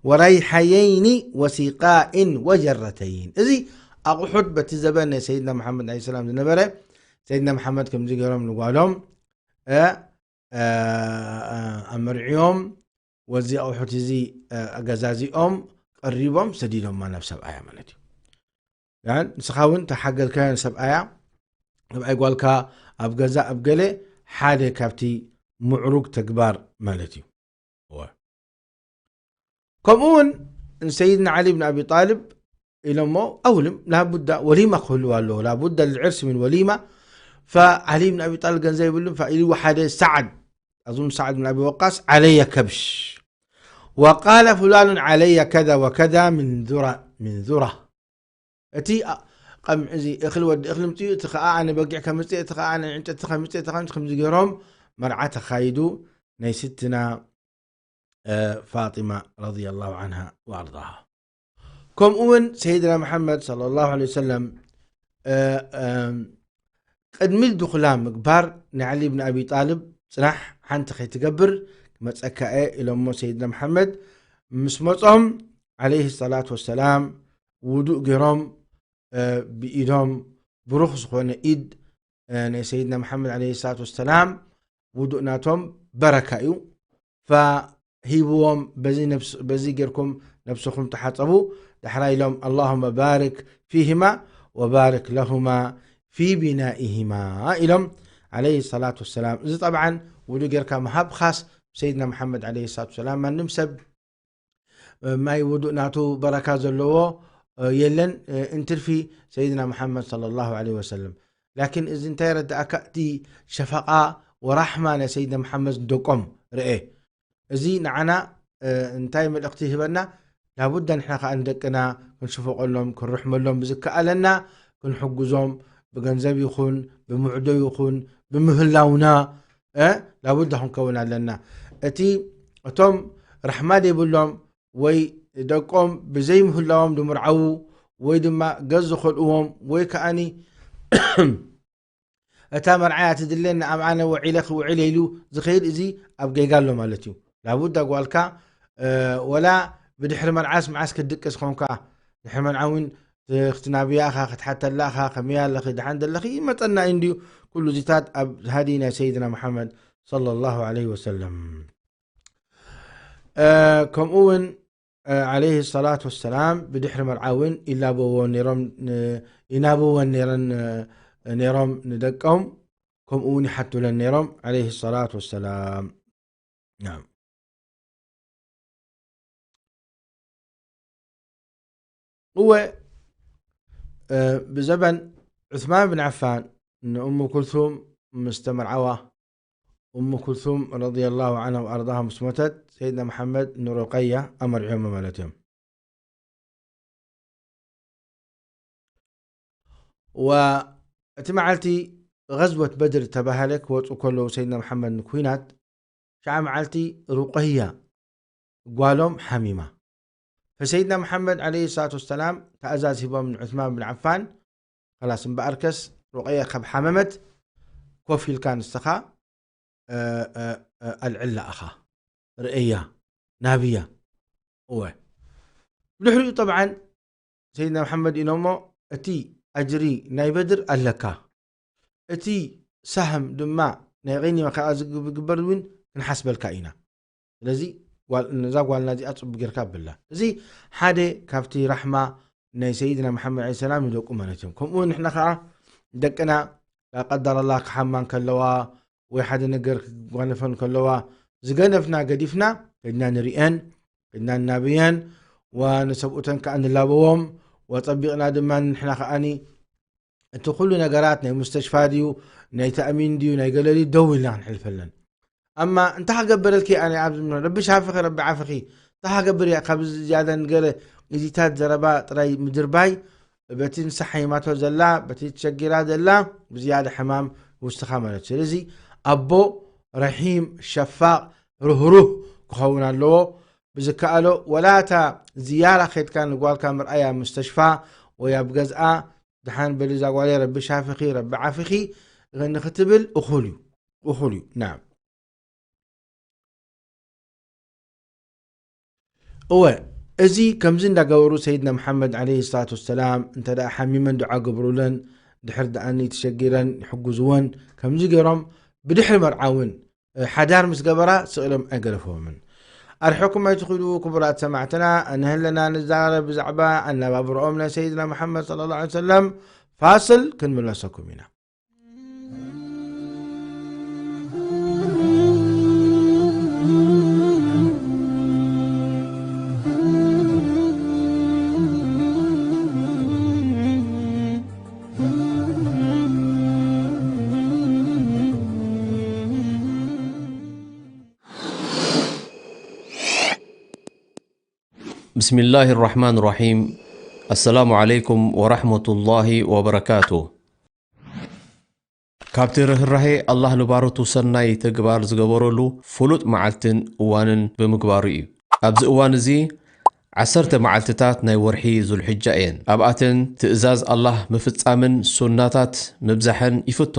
وريحيين وسقاء وجرتين። እዚ ኣቑሑት በቲ ዘበን ናይ ሰይድና መሓመድ ዓለይሂ ሰላም ዝነበረ፣ ሰይድና መሓመድ ከምዚ ገይሮም ንጓሎም፣ እ፣ እ፣ ኣመርዕዮም፣ ወዚ ኣቑሑት እዚ፣ እ፣ ኣገዛዚኦም ቀሪቦም ሰዲዶማ ናብ ሰብኣያ ማለት እዩ። ያን ንስኻ እውን ተሓገዝካዮ ንሰብኣያ፣ ሰብኣይ ጓልካ ኣብ ገዛ ኣብ ገለ ሓደ ካብቲ ምዕሩግ ተግባር ማለት እዩ። እወ። ከምኡ እውን ንሰይድና ዓሊ ብን ኣቢ ጣልብ ኢሎሞ፣ ኣውልም ላቡዳ ወሊማ ክህልዋ ኣለዎ፣ ላቡዳ ልልዕርሲ ምን ወሊማ። ፈዓሊ ብን ኣቢ ጣልብ ገንዘብ የብሉን፣ ፈኢልዎ ሓደ ሰዓድ፣ ኣዙን ሰዓድ ብን ኣቢ ወቃስ፣ ዓለየ ከብሽ ወቃለ ፍላኑን ዓለየ ከዛ ወከዛ ምን ዙራ፣ ምን ዙራ። እቲ ኣ-፣ ቀምዒ እዚ እኽሊ ወዲ እኽሊ ምፅኡ፣ እቲ ኸዓ ኣነ በጊዕ ከምፅእ፣ እቲ ኸዓ ኣነ ዕንጨቲ ከምፅእ፣ እቲ ኸዓ ከምዚ ገይሮም መርዓ ተኻይዱ ናይ ስትና፣ እ፣ ፋጢማ ረዲየላሁ ዓንሃ ወኣርዳሃ። ከምኡ እውን ሰይድና መሓመድ ሰለላሁ ዐለይሂ ወሰለም፣ እ፣ እም፣ ቅድሚ ድኹላ ምግባር ንዓሊ ብን ኣቢ ጣልብ፣ "ጽናሕ፣ ሓንቲ ከይትገብር ክመጸካ እየ" ኢሎሞ ሰይድና መሓመድ። ምስ መጾም ዓለይሂ ሰላቱ ወሰላም ውዱእ ገይሮም፣ ብኢዶም ብሩኽ ዝኾነ ኢድ ናይ ሰይድና መሓመድ ዓለይሂ ሰላቱ ወሰላም ውዱእ ናቶም በረካ እዩ። ፈሂብዎም በዚ ነብስ-፣ በዚ ጌርኩም ነብስኹም ተሓጸቡ። ዳሕራ ኢሎም ኣላሁመ ባርክ ፊሂማ ወባርክ ለሁማ ፊ ቢናኢሂማ ኢሎም ዓለይሂ ሰላቱ ወሰላም። እዚ ጠብዓን ውዱእ ጌርካ ምሃብ ኻስ ሰይድና መሓመድ ዓለይሂ ሰላቱ ወሰላም። ማንም ሰብ ማይ ውዱእ ናቱ በረካ ዘለዎ የለን፣ እንትርፊ ሰይድና መሓመድ ሰለላሁ ዐለይሂ ወሰለም። ላኪን እዚ እንታይ የረድኣካ? እቲ ሸፈቃ ወራሕማ ናይ ሰይድና መሓመድ ደቆም ርኤ። እዚ ንዓና እንታይ መልእኽቲ ይህበና? ላቡዳ ንሕና ከኣ ንደቅና ክንሽፈቀሎም ክንርሕመሎም ብዝከኣለና ክንሕግዞም፣ ብገንዘብ ይኹን ብምዕዶ ይኹን ብምህላውና እ ላቡዳ ክንከውን ኣለና። እቲ እቶም ራሕማ ዘይብሎም ወይ ደቆም ብዘይምህላዎም ዝምርዓዉ ወይ ድማ ገዝ ዝኸልእዎም ወይ ከኣኒ እታ መርዓያ ትድለኒ ኣብ ኣነ ውዒለ ክውዕል ኢሉ ዝኸይድ፣ እዚ ኣብ ጌጋ ኣሎ ማለት እዩ። ላቡዳ ጓልካ ወላ ብድሕሪ መርዓስ መዓስ ክትድቅስ ኮንካ፣ ድሕሪ መርዓ እውን ክትናብያ ኢኻ ክትሓተላ ኢኻ ከመይ ኣለኺ ደሓን ዘለኺ ይመፀና እዩ እንድዩ። ኩሉ እዚታት ኣብ ሃዲ ናይ ሰይድና መሓመድ ሰለላሁ ዐለይሂ ወሰለም። ከምኡ እውን ዓለይሂ ሰላቱ ወሰላም ብድሕሪ መርዓ እውን ይላበዎ ነይሮም፣ ይናብወን ነይረን ነይሮም ንደቆም፣ ከምኡ እውን ይሓቱለን ነይሮም ዓለይሂ ሰላቱ ወሰላም። ናም። እወ ብዘበን ዑስማን ብን ዓፋን ንእሙ ኩልሱም ምስ ተመርዓዋ፣ እሙ ኩልሱም ረዲየላሁ ዐንሃ ወኣርዳሃ ምስ ሞተት፣ ሰይድና መሓመድ ንሩቀያ ኣመርዕዮሞ ማለት እዮም። ወእቲ መዓልቲ ገዝወት በድር ተባሃለ ክወፁ ከለዉ ሰይድና መሓመድ ንኩናት፣ ሸዓ መዓልቲ ሩቀያ ጓሎም ሓሚማ። ፈሰይድና መሓመድ ዓለይሂ ሰላቱ ወሰላም ትእዛዝ ሂቦም ንዑስማን ብን ዓፋን፣ ከላስ እምበኣርከስ ሩቀያ ካብ ሓመመት ኮፍ ኢልካ ንስኻ ኣልዕላ ኢኻ፣ ርእያ፣ ናብያ። እወ። ብድሕሪኡ ጠብዓን ሰይድና መሓመድ ኢሎሞ፣ እቲ ኣጅሪ ናይ በድር ኣለካ፣ እቲ ሳህም ድማ ናይ ቂኒማ ከኣ ዝግበር እውን ክንሓስበልካ ኢና። ስለዚ ጓል-፣ ነዛ ጓልና እዚኣ ጽቡቅ ጌርካ ኣብላ። እዚ ሓደ ካብቲ ራሕማ ናይ ሰይድና መሓመድ ዓለይሂ ሰላም ንደቁ ማለት እዮም። ከምኡ እውን ንሕና ከኣ ደቅና ላቀደር ኣላህ ክሓማ እንከለዋ ወይ ሓደ ነገር ክጓነፈን ከለዋ ዝገነፍና ገዲፍና ከድና ንርእየን፣ ከድና ንናብየን፣ ወንሰብኡተን ከኣ ንላበዎም፣ ወጸቢቕና ድማ ንሕና ከኣኒ እቲ ኩሉ ነገራት ናይ ሙስተሽፋ ድዩ፣ ናይ ተእሚን ድዩ፣ ናይ ገለ ድዩ፣ ደው ኢልና ክንሕልፈለን። ኣማ እንታይ ክገብረልኪ ኣነ ኣብዚ ምኖ፣ ረቢ ሻፍኺ፣ ረቢ ዓፍኺ፣ እንታይ ክገብር እያ፣ ካብ ዝያዳ ንገለ እዚታት ዘረባ ጥራይ ምድርባይ፣ በቲ ንሳ ሓይማቶ ዘላ፣ በቲ ተሸጊራ ዘላ፣ ብዝያዳ ሕማም ውስኻ ማለት እዩ። ስለዚ ኣቦ ረሒም፣ ሸፋቕ፣ ርህሩህ ክኸውን ኣለዎ። ብዝከኣሎ፣ ወላ እታ ዝያራ ኸይድካ ንጓልካ ምርኣያ ሙስተሽፋ ወይ ኣብ ገዝኣ፣ ደሓን በሊ እዛ ጓለይ፣ ረቢ ሻፍኺ፣ ረቢ ዓፍኺ ንኽትብል እኹል እዩ። እኹል እዩ። ናም። እወ፣ እዚ ከምዚ እንዳገበሩ ሰይድና መሓመድ ዓለይሂ ሰላቱ ወሰላም እንተ ደኣ ሓሚመን ዱዓ ገብሩለን፣ ድሕር ደኣኒ ተሸጊረን ይሕግዝወን። ከምዚ ገይሮም ብድሕሪ መርዓ እውን፣ እ፣ ሓዳር ምስ ገበራ ስቕ ኢሎም ኣይገደፍዎምን። ኣርሒቕኩም ኣይትኺዱ ክቡራት ሰማዕትና፣ እንሀለና ንዛረብ ብዛዕባ ኣነባብርኦም ናይ ሰይድና መሓመድ ሰለላሁ ዐለይሂ ወሰለም ፋስል ክንምለሰኩም ኢና። بسم الله الرحمن الرحيم. السلام عليكم ورحمة الله وبركاته. ካብቲ ርህራሄ ኣላህ ንባሮቱ ሰናይ ተግባር ዝገበረሉ ፍሉጥ መዓልትን እዋንን ብምግባሩ እዩ። ኣብዚ እዋን እዚ ዓሰርተ መዓልትታት ናይ ወርሒ ዙልሕጃ እየን። ኣብኣተን ትእዛዝ ኣላህ ምፍጻምን ሱናታት ምብዛሕን ይፍቶ።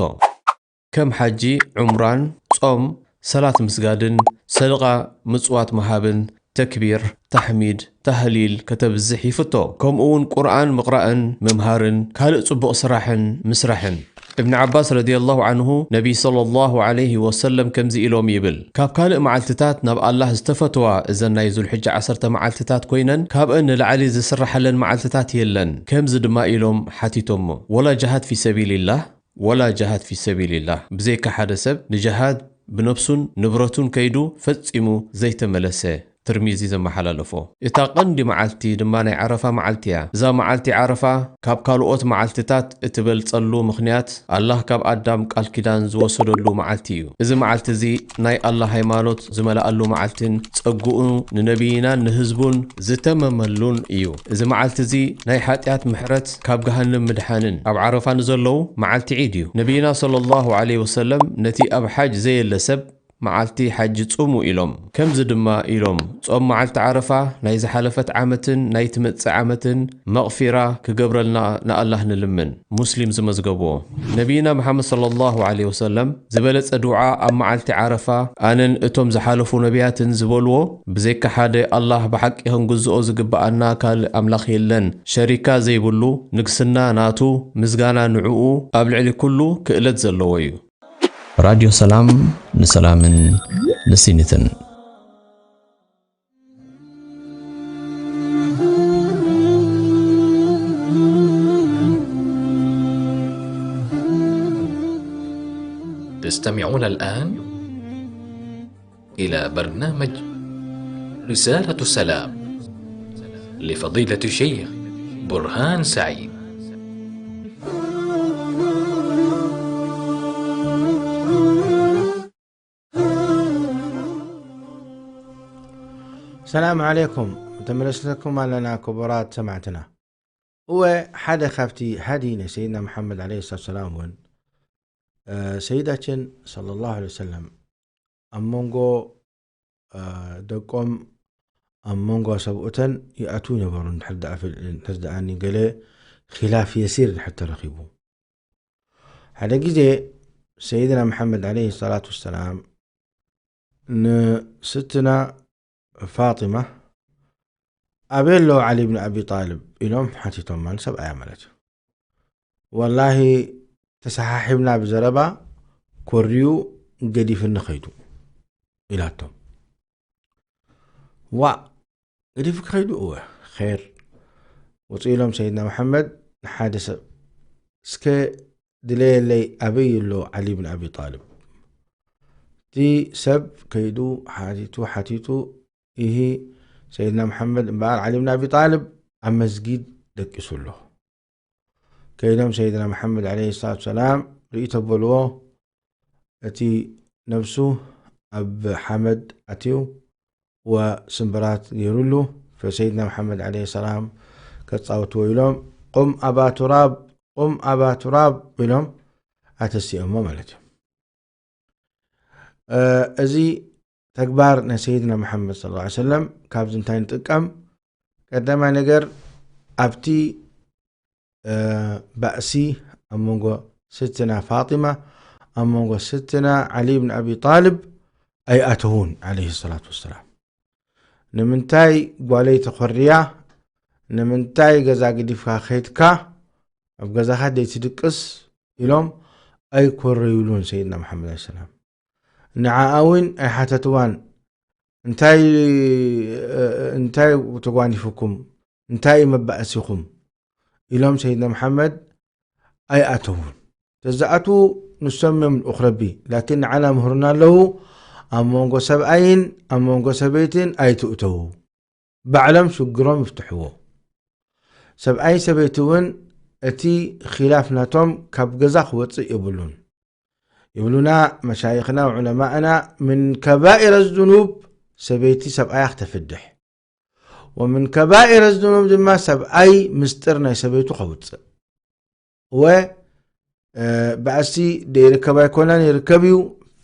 ከም ሓጂ፣ ዑምራን፣ ጾም፣ ሰላት ምስጋድን፣ ሰደቓ ምጽዋት ምሃብን፣ ተክቢር፣ ታሕሚድ፣ ታህሊል ከተብዝሕ ይፍቶ። ከምኡ እውን ቁርኣን ምቕራእን ምምሃርን ካልእ ጽቡቕ ስራሕን ምስራሕን። እብን ዓባስ ረዲየላሁ ዓንሁ ነቢይ ሰለላሁ ዓለይሂ ወሰለም ከምዚ ኢሎም ይብል፣ ካብ ካልእ መዓልትታት ናብ ኣላህ ዝተፈትዋ እዘን ናይ ዙልሕጃ ዓሰርተ መዓልትታት ኮይነን ካብአን ንላዕሊ ዝስራሓለን መዓልትታት የለን። ከምዚ ድማ ኢሎም ሓቲቶሞ፣ ወላ ጅሃድ ፊ ሰቢልላህ ወላ ጅሃድ ፊ ሰቢልላህ፣ ብዘይካ ሓደ ሰብ ንጅሃድ ብነብሱን ንብረቱን ከይዱ ፈጺሙ ዘይተመለሰ። ትርሚዚ ዘመሓላለፎ። እታ ቀንዲ መዓልቲ ድማ ናይ ዓረፋ መዓልቲ እያ። እዛ መዓልቲ ዓረፋ ካብ ካልኦት መዓልትታት እትበልጸሉ ምኽንያት፣ ኣላህ ካብ ኣዳም ቃል ኪዳን ዝወሰደሉ መዓልቲ እዩ። እዚ መዓልቲ እዚ ናይ ኣላህ ሃይማኖት ዝመልኣሉ መዓልትን ጸግኡ ንነቢይናን ንህዝቡን ዝተመመሉን እዩ። እዚ መዓልቲ እዚ ናይ ሓጢኣት ምሕረት፣ ካብ ገሃነም ምድሓንን። ኣብ ዓረፋ ንዘለዉ መዓልቲ ዒድ እዩ። ነቢይና ሰለላሁ ዐለይሂ ወሰለም ነቲ ኣብ ሓጅ ዘየለ ሰብ መዓልቲ ሓጂ ጹሙ ኢሎም። ከምዚ ድማ ኢሎም፣ ጾም መዓልቲ ዓረፋ ናይ ዝሓለፈት ዓመትን ናይ ትመጽእ ዓመትን መቕፊራ ክገብረልና ንኣላህ ንልምን። ሙስሊም ዝመዝገብዎ። ነቢይና መሓመድ ሰለላሁ ዐለይሂ ወሰለም ዝበለጸ ዱዓ ኣብ መዓልቲ ዓረፋ፣ ኣነን እቶም ዝሓለፉ ነቢያትን ዝበልዎ፣ ብዘይካ ሓደ ኣላህ ብሓቂ ክንግዝኦ ዝግብኣና ካልእ ኣምላኽ የለን፣ ሸሪካ ዘይብሉ፣ ንግስና ናቱ፣ ምስጋና ንዕኡ፣ ኣብ ልዕሊ ኩሉ ክእለት ዘለዎ እዩ። ራድዮ ሰላም ንሰላምን ንሲኒትን። تستمعون الآن إلى برنامج رسالة سلام لفضيلة الشيخ برهان سعيد. ሰላም ዓለይኩም፣ ተመለስለኩም ኣለና ክቡራት ሰማዕትና። እወ፣ ሓደ ካብቲ ሃዲ ናይ ሰይድና መሓመድ ዓለይሂ ሰላቱ ሰላም እውን፣ እ፣ ሰይዳችን ሰለላሁ ዐለይሂ ወሰለም ኣብ መንጎ፣ እ፣ ደቆም፣ ኣብ መንጎ ሰብኡተን ይኣትዉ ነበሩ። እንድሕር ደኣ ፍል-፣ እንድሕር ደኣ ገለ ኺላፍ የሲር እንድሕር ተረኺቡ። ሓደ ግዜ ሰይድና መሓመድ ዓለይሂ ሰላቱ ወሰላም ንስትና ፋጢማ፣ ኣበይ ኣሎ ዓሊ ብን ኣቢ ጣልብ? ኢሎም ሓቲቶማ፣ ንሰብኣያ ማለት እዩ። ወላሂ፣ ተሰሓሒብና ብዘረባ፣ ኮርዩ ገዲፍኒ ኸይዱ ኢላቶም። ዋእ፣ ገዲፉ ክኸይዱ? እወ። ኸይር። ውፅእ ኢሎም ሰይድና መሓመድ ንሓደ ሰብ፣ እስከ ድለየለይ፣ ኣበይ ኣሎ ዓሊ ብን ኣቢ ጣልብ? እቲ ሰብ ከይዱ ሓቲቱ፣ ሓቲቱ፣ ኢሂ፣ ሰይድና መሓመድ እምበኣር ዓሊ ብን ኣቢ ጣልብ ኣብ መስጊድ ደቂሱ ኣሎ። ከይዶም ሰይድና መሓመድ ዓለይሂ ሰላቱ ሰላም ርእይ ተበልዎ፣ እቲ ነብሱ ኣብ ሓመድ ኣትዩ ወስምብራት ገይሩሉ፣ ፈሰይድና መሓመድ ዓለይሂ ሰላም ከጻውትዎ ኢሎም፣ "ቁም ኣባ ቱራብ፣ ቁም ኣባ ቱራብ" ኢሎም ኣተሲኦሞ ማለት እዩ። እ፣ እዚ ተግባር ናይ ሰይድና መሓመድ ሰለላሁ ዐለይሂ ወሰለም ካብዚ እንታይ ንጥቀም? ቀዳማይ ነገር፣ ኣብቲ፣ እ፣ ባእሲ ኣብ መንጎ ስትና ፋጢማ፣ ኣብ መንጎ ስትና ዓሊ ብን ኣቢ ጣልብ ኣይኣተዉን፣ ዓለይሂ ሰላቱ ወሰላም። ንምንታይ ጓለይ ተኾርያ? ንምንታይ ገዛ ግዲፍካ ኸይድካ? ኣብ ገዛኻ ደይትድቅስ? ኢሎም ኣይኮረዩሉን ሰይድና መሓመድ ዓለይሂ ሰላም። ንዓኣ እውን ኣይሓተትዋን። እንታይ፣ እንታይ ተጓኒፉኩም? እንታይ እዩ መባእሲኹም? ኢሎም ሰይድና መሓመድ ኣይኣተዉን። ተዝኣትዉ ንሶም እዮም ልኡኽ ረቢ። ላኪን ንዓና ምህሩና ኣለዉ፣ ኣብ መንጎ ሰብኣይን ኣብ መንጎ ሰበይትን ኣይትእተዉ። ባዕሎም ሽግሮም ይፍትሕዎ። ሰብኣይ ሰበይቲ እውን እቲ ኺላፍ ናቶም ካብ ገዛ ክወፅእ የብሉን። ይብሉና መሻይኽና ወዑለማእና፣ ምን ከባኢረ ዝኑብ ሰበይቲ ሰብኣያ ክተፍድሕ፣ ወምን ከባኢረ ዝኑብ ድማ ሰብኣይ ምስጢር ናይ ሰበይቱ ከውፅእ። እወ፣ እ፣ ባእሲ ደይርከብ ኣይኮነን፣ ይርከብ እዩ።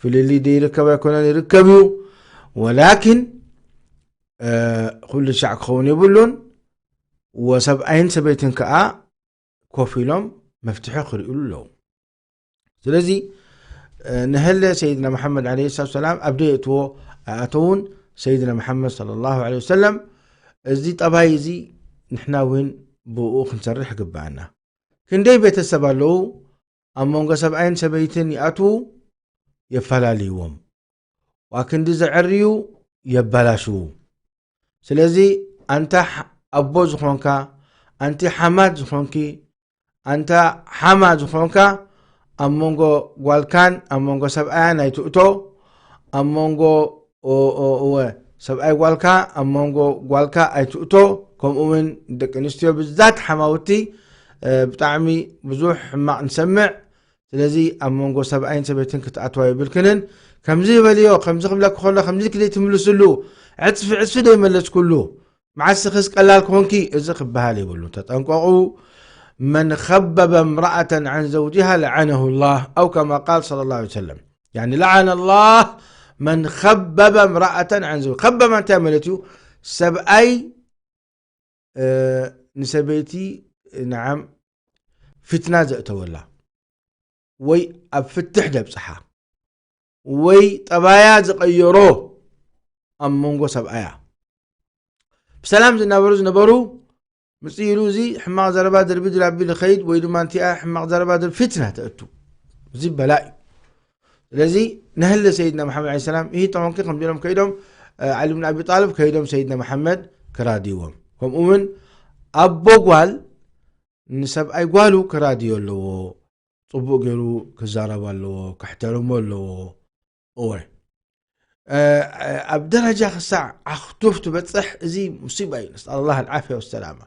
ፍልልይ ደይርከብ ኣይኮነን፣ ይርከብ እዩ። ወላኪን፣ እ፣ ኩሉ ሻዕ ክኸውን የብሉን። ወሰብኣይን ሰበይትን ከኣ ኮፍ ኢሎም መፍትሒ ክርእሉ ኣለዎም። ስለዚ፣ እ፣ ንሀለ ሰይድና መሓመድ ዓለይሂ ሰላቱ ሰላም ኣብ ደየእትዎ ኣይኣተዉን። ሰይድና መሓመድ ሰለላሁ ዐለይሂ ወሰለም። እዚ ጠባይ እዚ ንሕና እውን ብኡ ክንሰርሕ ይግብኣና። ክንደይ ቤተሰብ ኣለዉ ኣብ መንጎ ሰብኣይን ሰበይትን ይኣትዉ፣ የፈላልይዎም። ዋ ክንዲ ዘዕርዩ፣ የበላሽዉ። ስለዚ ኣንታ ኣቦ ዝኾንካ፣ ኣንቲ ሓማት ዝኾንኪ፣ ኣንታ ሓማ ዝኾንካ፣ ኣብ መንጎ ጓልካን ኣብ መንጎ ሰብኣያን ኣይትእቶ። ኣብ መንጎ እወ ሰብኣይ ጓልካ ኣብ መንጎ ጓልካ ኣይትእቶ። ከምኡ እውን ደቂ ኣንስትዮ ብዛት ሓማውቲ ብጣዕሚ ብዙሕ ሕማቕ ንሰምዕ። ስለዚ ኣብ መንጎ ሰብኣይን ሰበይትን ክትኣትዋ የብልክንን። ከምዚ ይበልዮ፣ ከምዚ ክብለኪ ከሎ ከምዚ ክደይ ትምልስሉ፣ ዕፅፊ ዕፅፊ ደይመለስኩሉ፣ መዓስ ኸስ ቀላል ክኾንኪ፣ እዚ ክበሃል የብሉ። ተጠንቀቑ። መን ኸበበ እምረኣተን ዐን ዘውጅሃ ለዐነሁ ላህ፣ ኣው ከማ ቃል ሰለላሁ ዐለይሂ ወሰለም። ያኒ ለዐነ ላህ መን ኸበበ እምረኣተን ዐን ዘውጅሃ። ኸበበ እንታይ ማለት እዩ? ሰብኣይ ንሰበይቲ ንዓም ፊትና ዘእተወላ ወይ ኣብ ፍትሕ ደብፅሓ ወይ ጠባያ ዝቐየሮ ኣብ መንጎ ሰብኣያ ብሰላም ዝናበሩ ዝነበሩ ምፅኢሉ እዚ ሕማቕ ዘረባ ድርቢ ድራቢ ልኸይድ ወይ ድማ እንቲኣ ሕማቕ ዘረባ ድር ፊትና ተእቱ። እዚ በላ እዩ። ስለዚ ነህለ ሰይድና መሓመድ ዐለይሂ ሰላም ይህ ተኾንኪ ከምዚሎም ከይዶም ዓሊ ብን ኣቢ ጣልብ ከይዶም ሰይድና መሓመድ ክራድይዎም። ከምኡ እውን ኣቦ ጓል ንሰብኣይ ጓሉ ክራድዮ ኣለዎ። ፅቡቅ ገይሩ ክዛረብ ኣለዎ፣ ክሕተርሞ ኣለዎ። እወ ኣብ ደረጃ ክሳዕ ኣኽቱፍ ትበፅሕ፣ እዚ ሙሲባ እዩ። ነስኣል ላህ ኣልዓፍያ ወሰላማ።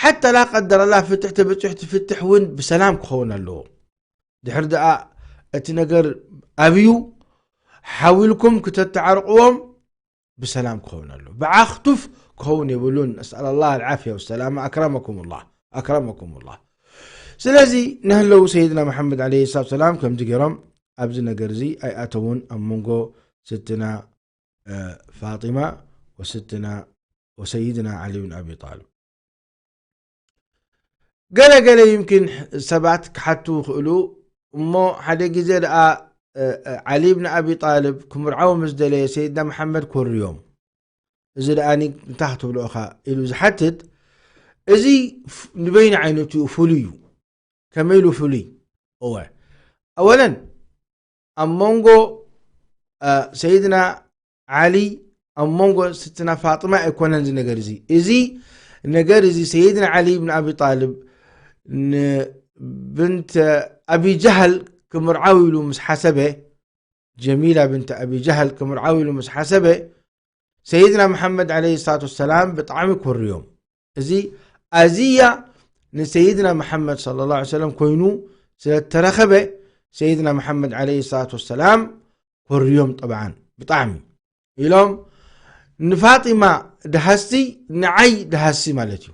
ሓታ ላ ቀደር ኣላ ፍትሕ ተበፂሑ፣ እቲ ፍትሕ እውን ብሰላም ክኸውን ኣለዎ። ድሕር ደኣ እቲ ነገር ኣብዩ ሓዊልኩም ክተተዓርቅዎም ብሰላም ክኸውን ኣሎ። ብዓኽቱፍ ክኸውን የብሉን። ነስኣል ላህ ኣልዓፍያ ወሰላማ። ኣክረመኩም ላህ፣ ኣክረመኩም ላህ። ስለዚ ነህለው ሰይድና መሓመድ ዐለይሂ ሰላቱ ሰላም ከምዚ ገይሮም ኣብዚ ነገር እዚ ኣይኣተውን ኣብ መንጎ ስትና ፋጢማ ወስትና ወሰይድና ዓሊ ብን ኣቢ ጣልብ። ገለ ገለ ይምኪን ሰባት ክሓቱ ይኽእሉ እሞ ሓደ ግዜ ደኣ ዓሊ ብን ኣቢ ጣልብ ክምርዓው ምስ ደለየ ሰይድና መሓመድ ኮርዮም። እዚ ደኣ እንታይ ክትብሎ ኢኻ ኢሉ ዝሓትት። እዚ ንበይኑ ዓይነቱ ፍሉይ እዩ። ከመይ ኢሉ ፍሉይ? እወ ኣወለን ኣብ መንጎ ሰይድና ዓሊ ኣብ መንጎ ስትና ፋጥማ ኣይኮነን እዚ ነገር እዚ። እዚ ነገር እዚ ሰይድና ዓሊ ብን ኣቢ ጣልብ ንብንት ኣቢ ጃህል ክምርዓው ኢሉ ምስ ሓሰበ፣ ጀሚላ ብንት ኣቢ ጃህል ክምርዓው ኢሉ ምስ ሓሰበ፣ ሰይድና መሓመድ ዓለይሂ ሰላቱ ወሰላም ብጣዕሚ ኮርዮም። እዚ ኣዝያ ንሰይድና መሓመድ ሰለላሁ ዐለይሂ ወሰለም ኮይኑ ስለተረኸበ ሰይድና መሓመድ ዓለይሂ ሰላቱ ወሰላም ኮርዮም። ጠብዓን ብጣዕሚ ኢሎም ንፋጢማ ድሃሲ ንዓይ ድሃሲ ማለት እዩ።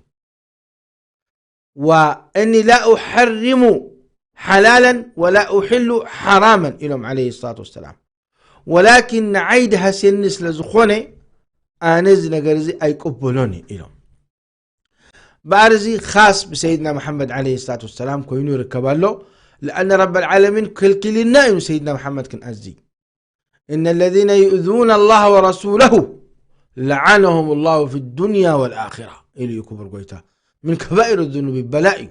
ወእኒ ላ ኡሐሪሙ ሓላለን ወላ ኡሕሉ ሓራመን ኢሎም ዓለይሂ ሰላቱ ወሰላም። ወላኪን ንዓይ ድሃስየኒ ስለ ዝኾነ ኣነ እዚ ነገር እዚ ኣይቅበሎን እየ ኢሎም። በኣር እዚ ኻስ ብሰይድና መሓመድ ዓለይሂ ሰላቱ ወሰላም ኮይኑ ይርከብ ኣሎ። ለኣነ ረብ ልዓለሚን ክልኪልና እዩ ንሰይድና መሓመድ ክንኣዚ። እነ ለዚነ ዩእዙነ ኣላህ ወረሱለሁ ለዓነሁም ላሁ ፊ ዱንያ ወልኣኺራ ኢሉ እዩ ክቡር ጎይታ። ምን ከባኢር ዙኑብ በላ እዩ።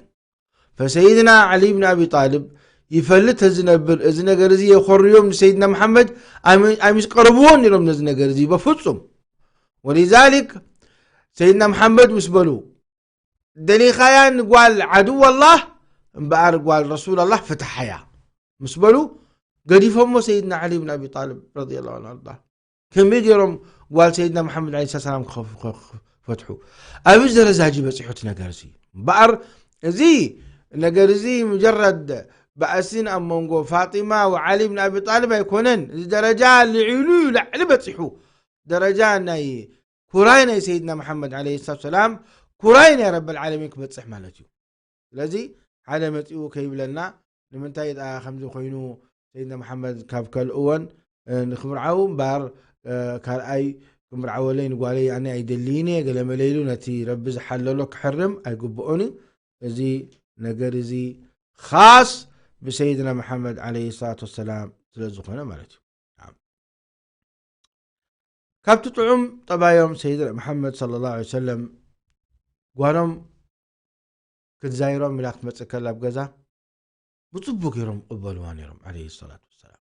ፈሰይድና ዓሊ ብን ኣቢ ጣልብ ይፈልጥ ተዝነብር እዚ ነገር እዚ የኾርዮም ንሰይድና መሓመድ ኣይምስ ቀረብዎን ነይሮም ነዚ ነገር እዚ በፍጹም። ወሊዛሊክ ሰይድና መሓመድ ምስ በሉ ደሊኻያ ንጓል ዓድው ኣላህ እምበኣር ጓል ረሱል ኣላህ ፍትሓያ ምስ በሉ ገዲፎሞ ሰይድና ዓሊ ብን ኣቢ ጣልብ ረዲየላሁ ዐንሁ ኣርዳ። ከመይ ገይሮም ጓል ሰይድና መሓመድ ዓለይሂ ሰላም ክኸፍ- ክኸፍ- ክፈትሑ? ኣብዚ ደረጃ እዚ በፂሑ እቲ ነገር እዚ። እምበኣር እዚ ነገር እዚ ሙጀረድ ባእሲን ኣብ መንጎ ፋጢማ ወዓሊ ብን ኣቢ ጣልብ ኣይኮነን። እዚ ደረጃ ልዒሉ እዩ ላዕሊ በፂሑ። ደረጃ ናይ ኩራይ ናይ ሰይድና መሓመድ ዓለይሂ ሰላቱ ሰላም ኩራይ ናይ ረበል ዓለሚን ክበፅሕ ማለት እዩ። ስለዚ ሓደ መፂኡ ከይብለና ንምንታይ ደኣ ከምዚ ኮይኑ ሰይድና መሓመድ ካብ ከልእወን ንክምርዓው እምበር ካልኣይ ክምርዓወለይ ንጓለይ ኣነ ኣይደልይን እየ ገለመለ ኢሉ ነቲ ረቢ ዝሓለሎ ክሕርም ኣይግብኦን እዩ። እዚ ነገር እዚ ኻስ ብሰይድና መሓመድ ዓለይሂ ሰላቱ ወሰላም ስለ ዝኾነ ማለት እዩ። ካብቲ ጥዑም ጠባዮም ሰይድና መሓመድ ሰለላሁ ዐለይሂ ወሰለም ጓሎም ክትዛይሮም ኢላ ክትመጽእ ከላ ኣብ ገዛ ብጽቡቅ ገይሮም ቅበልዋ ነይሮም ዐለይሂ ሰላቱ ወሰላም።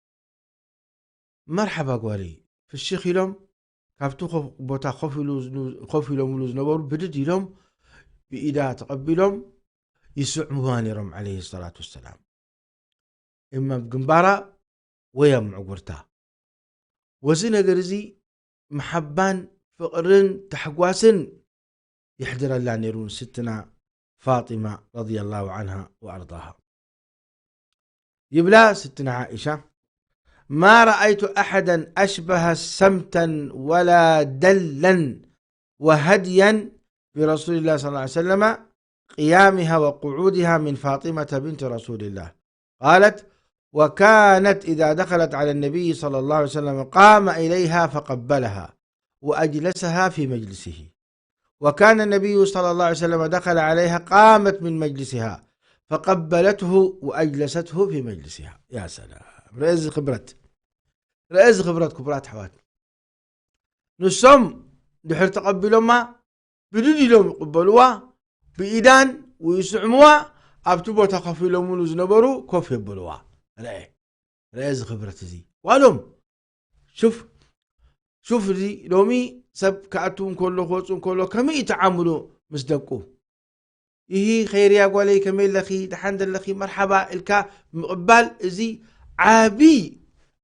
መርሓባ ጓለይ ፍሽኽ ኢሎም ካብቲ ኮፍ- ቦታ ኮፍ ኢሉ ዝኑ- ኮፍ ኢሎምሉ ዝነበሩ ብድድ ኢሎም ብኢዳ ተቐቢሎም ይስዕምዋ ነይሮም ዐለይሂ ሰላቱ ወሰላም። እማ ኣብ ግንባራ ወይ ኣብ ምዕጉርታ። ወዚ ነገር እዚ መሓባን ፍቕርን ታሕጓስን የሕድረላ ነይሩ ንስትና ፋጢማ ረዲየላሁ ዐንሃ ወኣርዳሃ። ይብላ ስትና ዓኢሻ፣ ما رأيت أحدا أشبه سمتا ولا دلا وهديا برسول الله صلى الله عليه وسلم، قيامها وقعودها من فاطمة بنت رسول الله. قالت: وكانت إذا دخلت على النبي صلى الله عليه وسلم قام إليها فقبلها وأجلسها في مجلسه، وكان النبي صلى الله عليه وسلم دخل عليها قامت من مجلسها فقبلته وأجلسته في مجلسها. يا سلام، رأي خبرت، رأي خبرت كبرات حوات. ንሶም ድሕር ተቐቢሎማ ብድድ ኢሎም ይቕበልዋ፣ ብኢዳን ይስዕምዋ፣ ኣብቲ ቦታ ኮፍ ኢሎምሉ ዝነበሩ ኮፍ የብልዋ። ረአ ረአ እዚ ክብረት እዚ ጓሎም። ሹፍ ሹፍ እዚ ሎሚ ሰብ ክኣቱ እንከሎ ክወፁ እንከሎ ከመይ እዩ ተዓምሉ ምስ ደቁ? ይሂ ኸይርያ ጓለይ ከመይ ኣለኺ ደሓን ደለኺ መርሓባ ኢልካ ምቕባል እዚ ዓቢ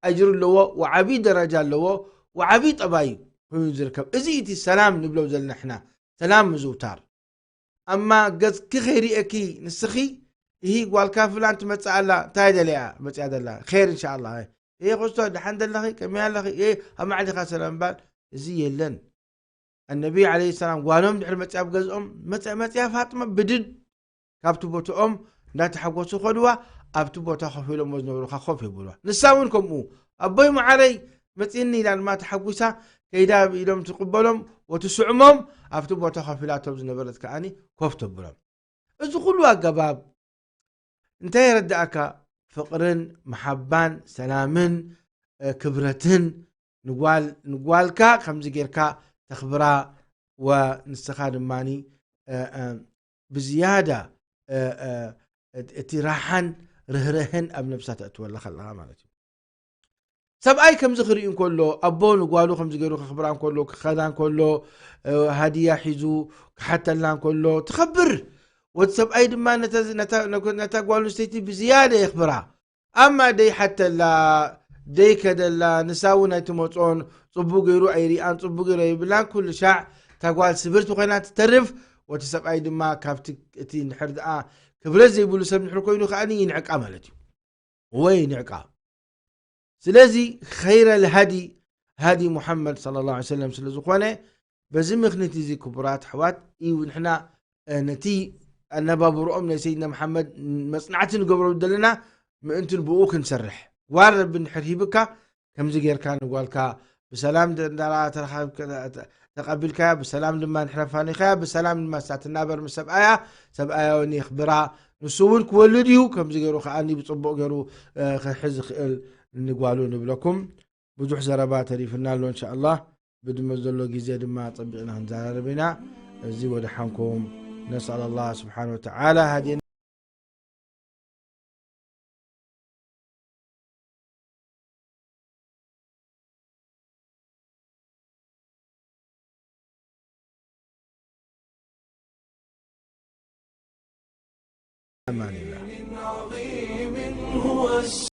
ኣጅሪ ኣለዎ ወዓቢ ደረጃ ኣለዎ ወዓቢ ጠባይ ኮይኑ ዝርከብ። እዚ እቲ ሰላም ንብሎ ዘለና ሕና ሰላም ምዝውታር። ኣማ ገጽኪ ከይርእየኪ ንስኺ ይሂ ጓልካ ፍላን ትመጽእ ኣላ እንታይ ደለያ መጽያ ደላ ኸይር እንሻ ኣላ። ይሄ ኮስቶ ደሓን ደለኺ ከመይ ኣለኺ ይሄ ኣብ ማዕሊኻ ሰላም እምባል እዚ የለን። ኣነቢ ዓለይሂ ሰላም ጓሎም ድሕሪ መጽያ ኣብ ገዝኦም መጽያ መጽያ ፋጥመ ብድድ ካብቲ ቦትኦም እንዳተሓጎሱ ከድዋ ኣብቲ ቦታ ኮፍ ኢሎም ዝነበሩ ከ ኮፍ የብልዋ። ንሳ እውን ከምኡ ኣቦይ መዓረይ መጺእኒ ኢላ ድማ ተሓጒሳ ከይዳ ኢሎም ትቕበሎም ወትስዕሞም ኣብቲ ቦታ ኮፍ ኢላቶም ዝነበረት ከኣኒ ኮፍ ተብሎም። እዚ ኩሉ ኣገባብ እንታይ የረድኣካ? ፍቕርን መሓባን ሰላምን ክብረትን ንጓልካ ከምዚ ጌርካ ተኽብራ ወንስኻ ድማ ብዝያዳ እቲ ራሓን ርህርህን ኣብ ነብሳ ተእትወላ ከለኻ ማለት እዩ። ሰብኣይ ከምዚ ክርኢ እንከሎ ኣቦ ንጓሉ ከምዚ ገይሩ ከኽብራ እንከሎ ክኸዳ እንከሎ ሃዲያ ሒዙ ክሓተላ እንከሎ ትኸብር። ወቲ ሰብኣይ ድማ ነታ ጓል ኣንስተይቲ ብዝያደ የኽብራ። ኣማ ደይሓተላ ደይከደላ ንሳ እውን ኣይትመጾን ጽቡቅ ገይሩ ኣይሪኣን ጽቡቅ ገይሩ ኣይብላን ኩሉ ሻዕ እታ ጓል ስብርቲ ኮይና ትተርፍ። ወቲ ሰብኣይ ድማ ካብቲ እቲ እንድሕር ደኣ ክብረት ዘይብሉ ሰብ እንድሕር ኮይኑ ከኣ ይንዕቃ ማለት እዩ። ወይ ንዕቃ። ስለዚ ኸይረ ልሃዲ ሃዲ ሙሓመድ صلى الله عليه وسلم ስለ ዝኾነ በዚ ምኽንያት እዚ ክቡራት ኣሕዋት እዩ ንሕና ነቲ ኣነባብርኦም ናይ ሰይድና መሓመድ መፅናዕቲ ንገብረሉ ዘለና ምእንትን ብኡ ክንሰርሕ ጓል ረቢ እንድሕር ሂብካ ከምዚ ጌርካ ንጓልካ ብሰላም እንዳተረኻብካ ተቐቢልካያ ብሰላም ድማ ንሕረፋኒኻያ ብሰላም ድማ ሳትናበር ምስ ሰብኣያ ሰብኣያ እውን የኽብራ ንሱ እውን ክወልድ እዩ ከምዚ ገይሩ ከዓኒ ብፅቡቕ ገይሩ ክሕዝ ይኽእል ንጓሉ ንብለኩም ብዙሕ ዘረባ ተሪፍና ኣሎ እንሻ ኣላህ ብድመ ዘሎ ግዜ ድማ ፀቢቕና ክንዘራረብ ኢና እዚ ወደ ሓንኩም ነስኣል ኣላህ ስብሓን ወተዓላ ሃዲና أمان الله.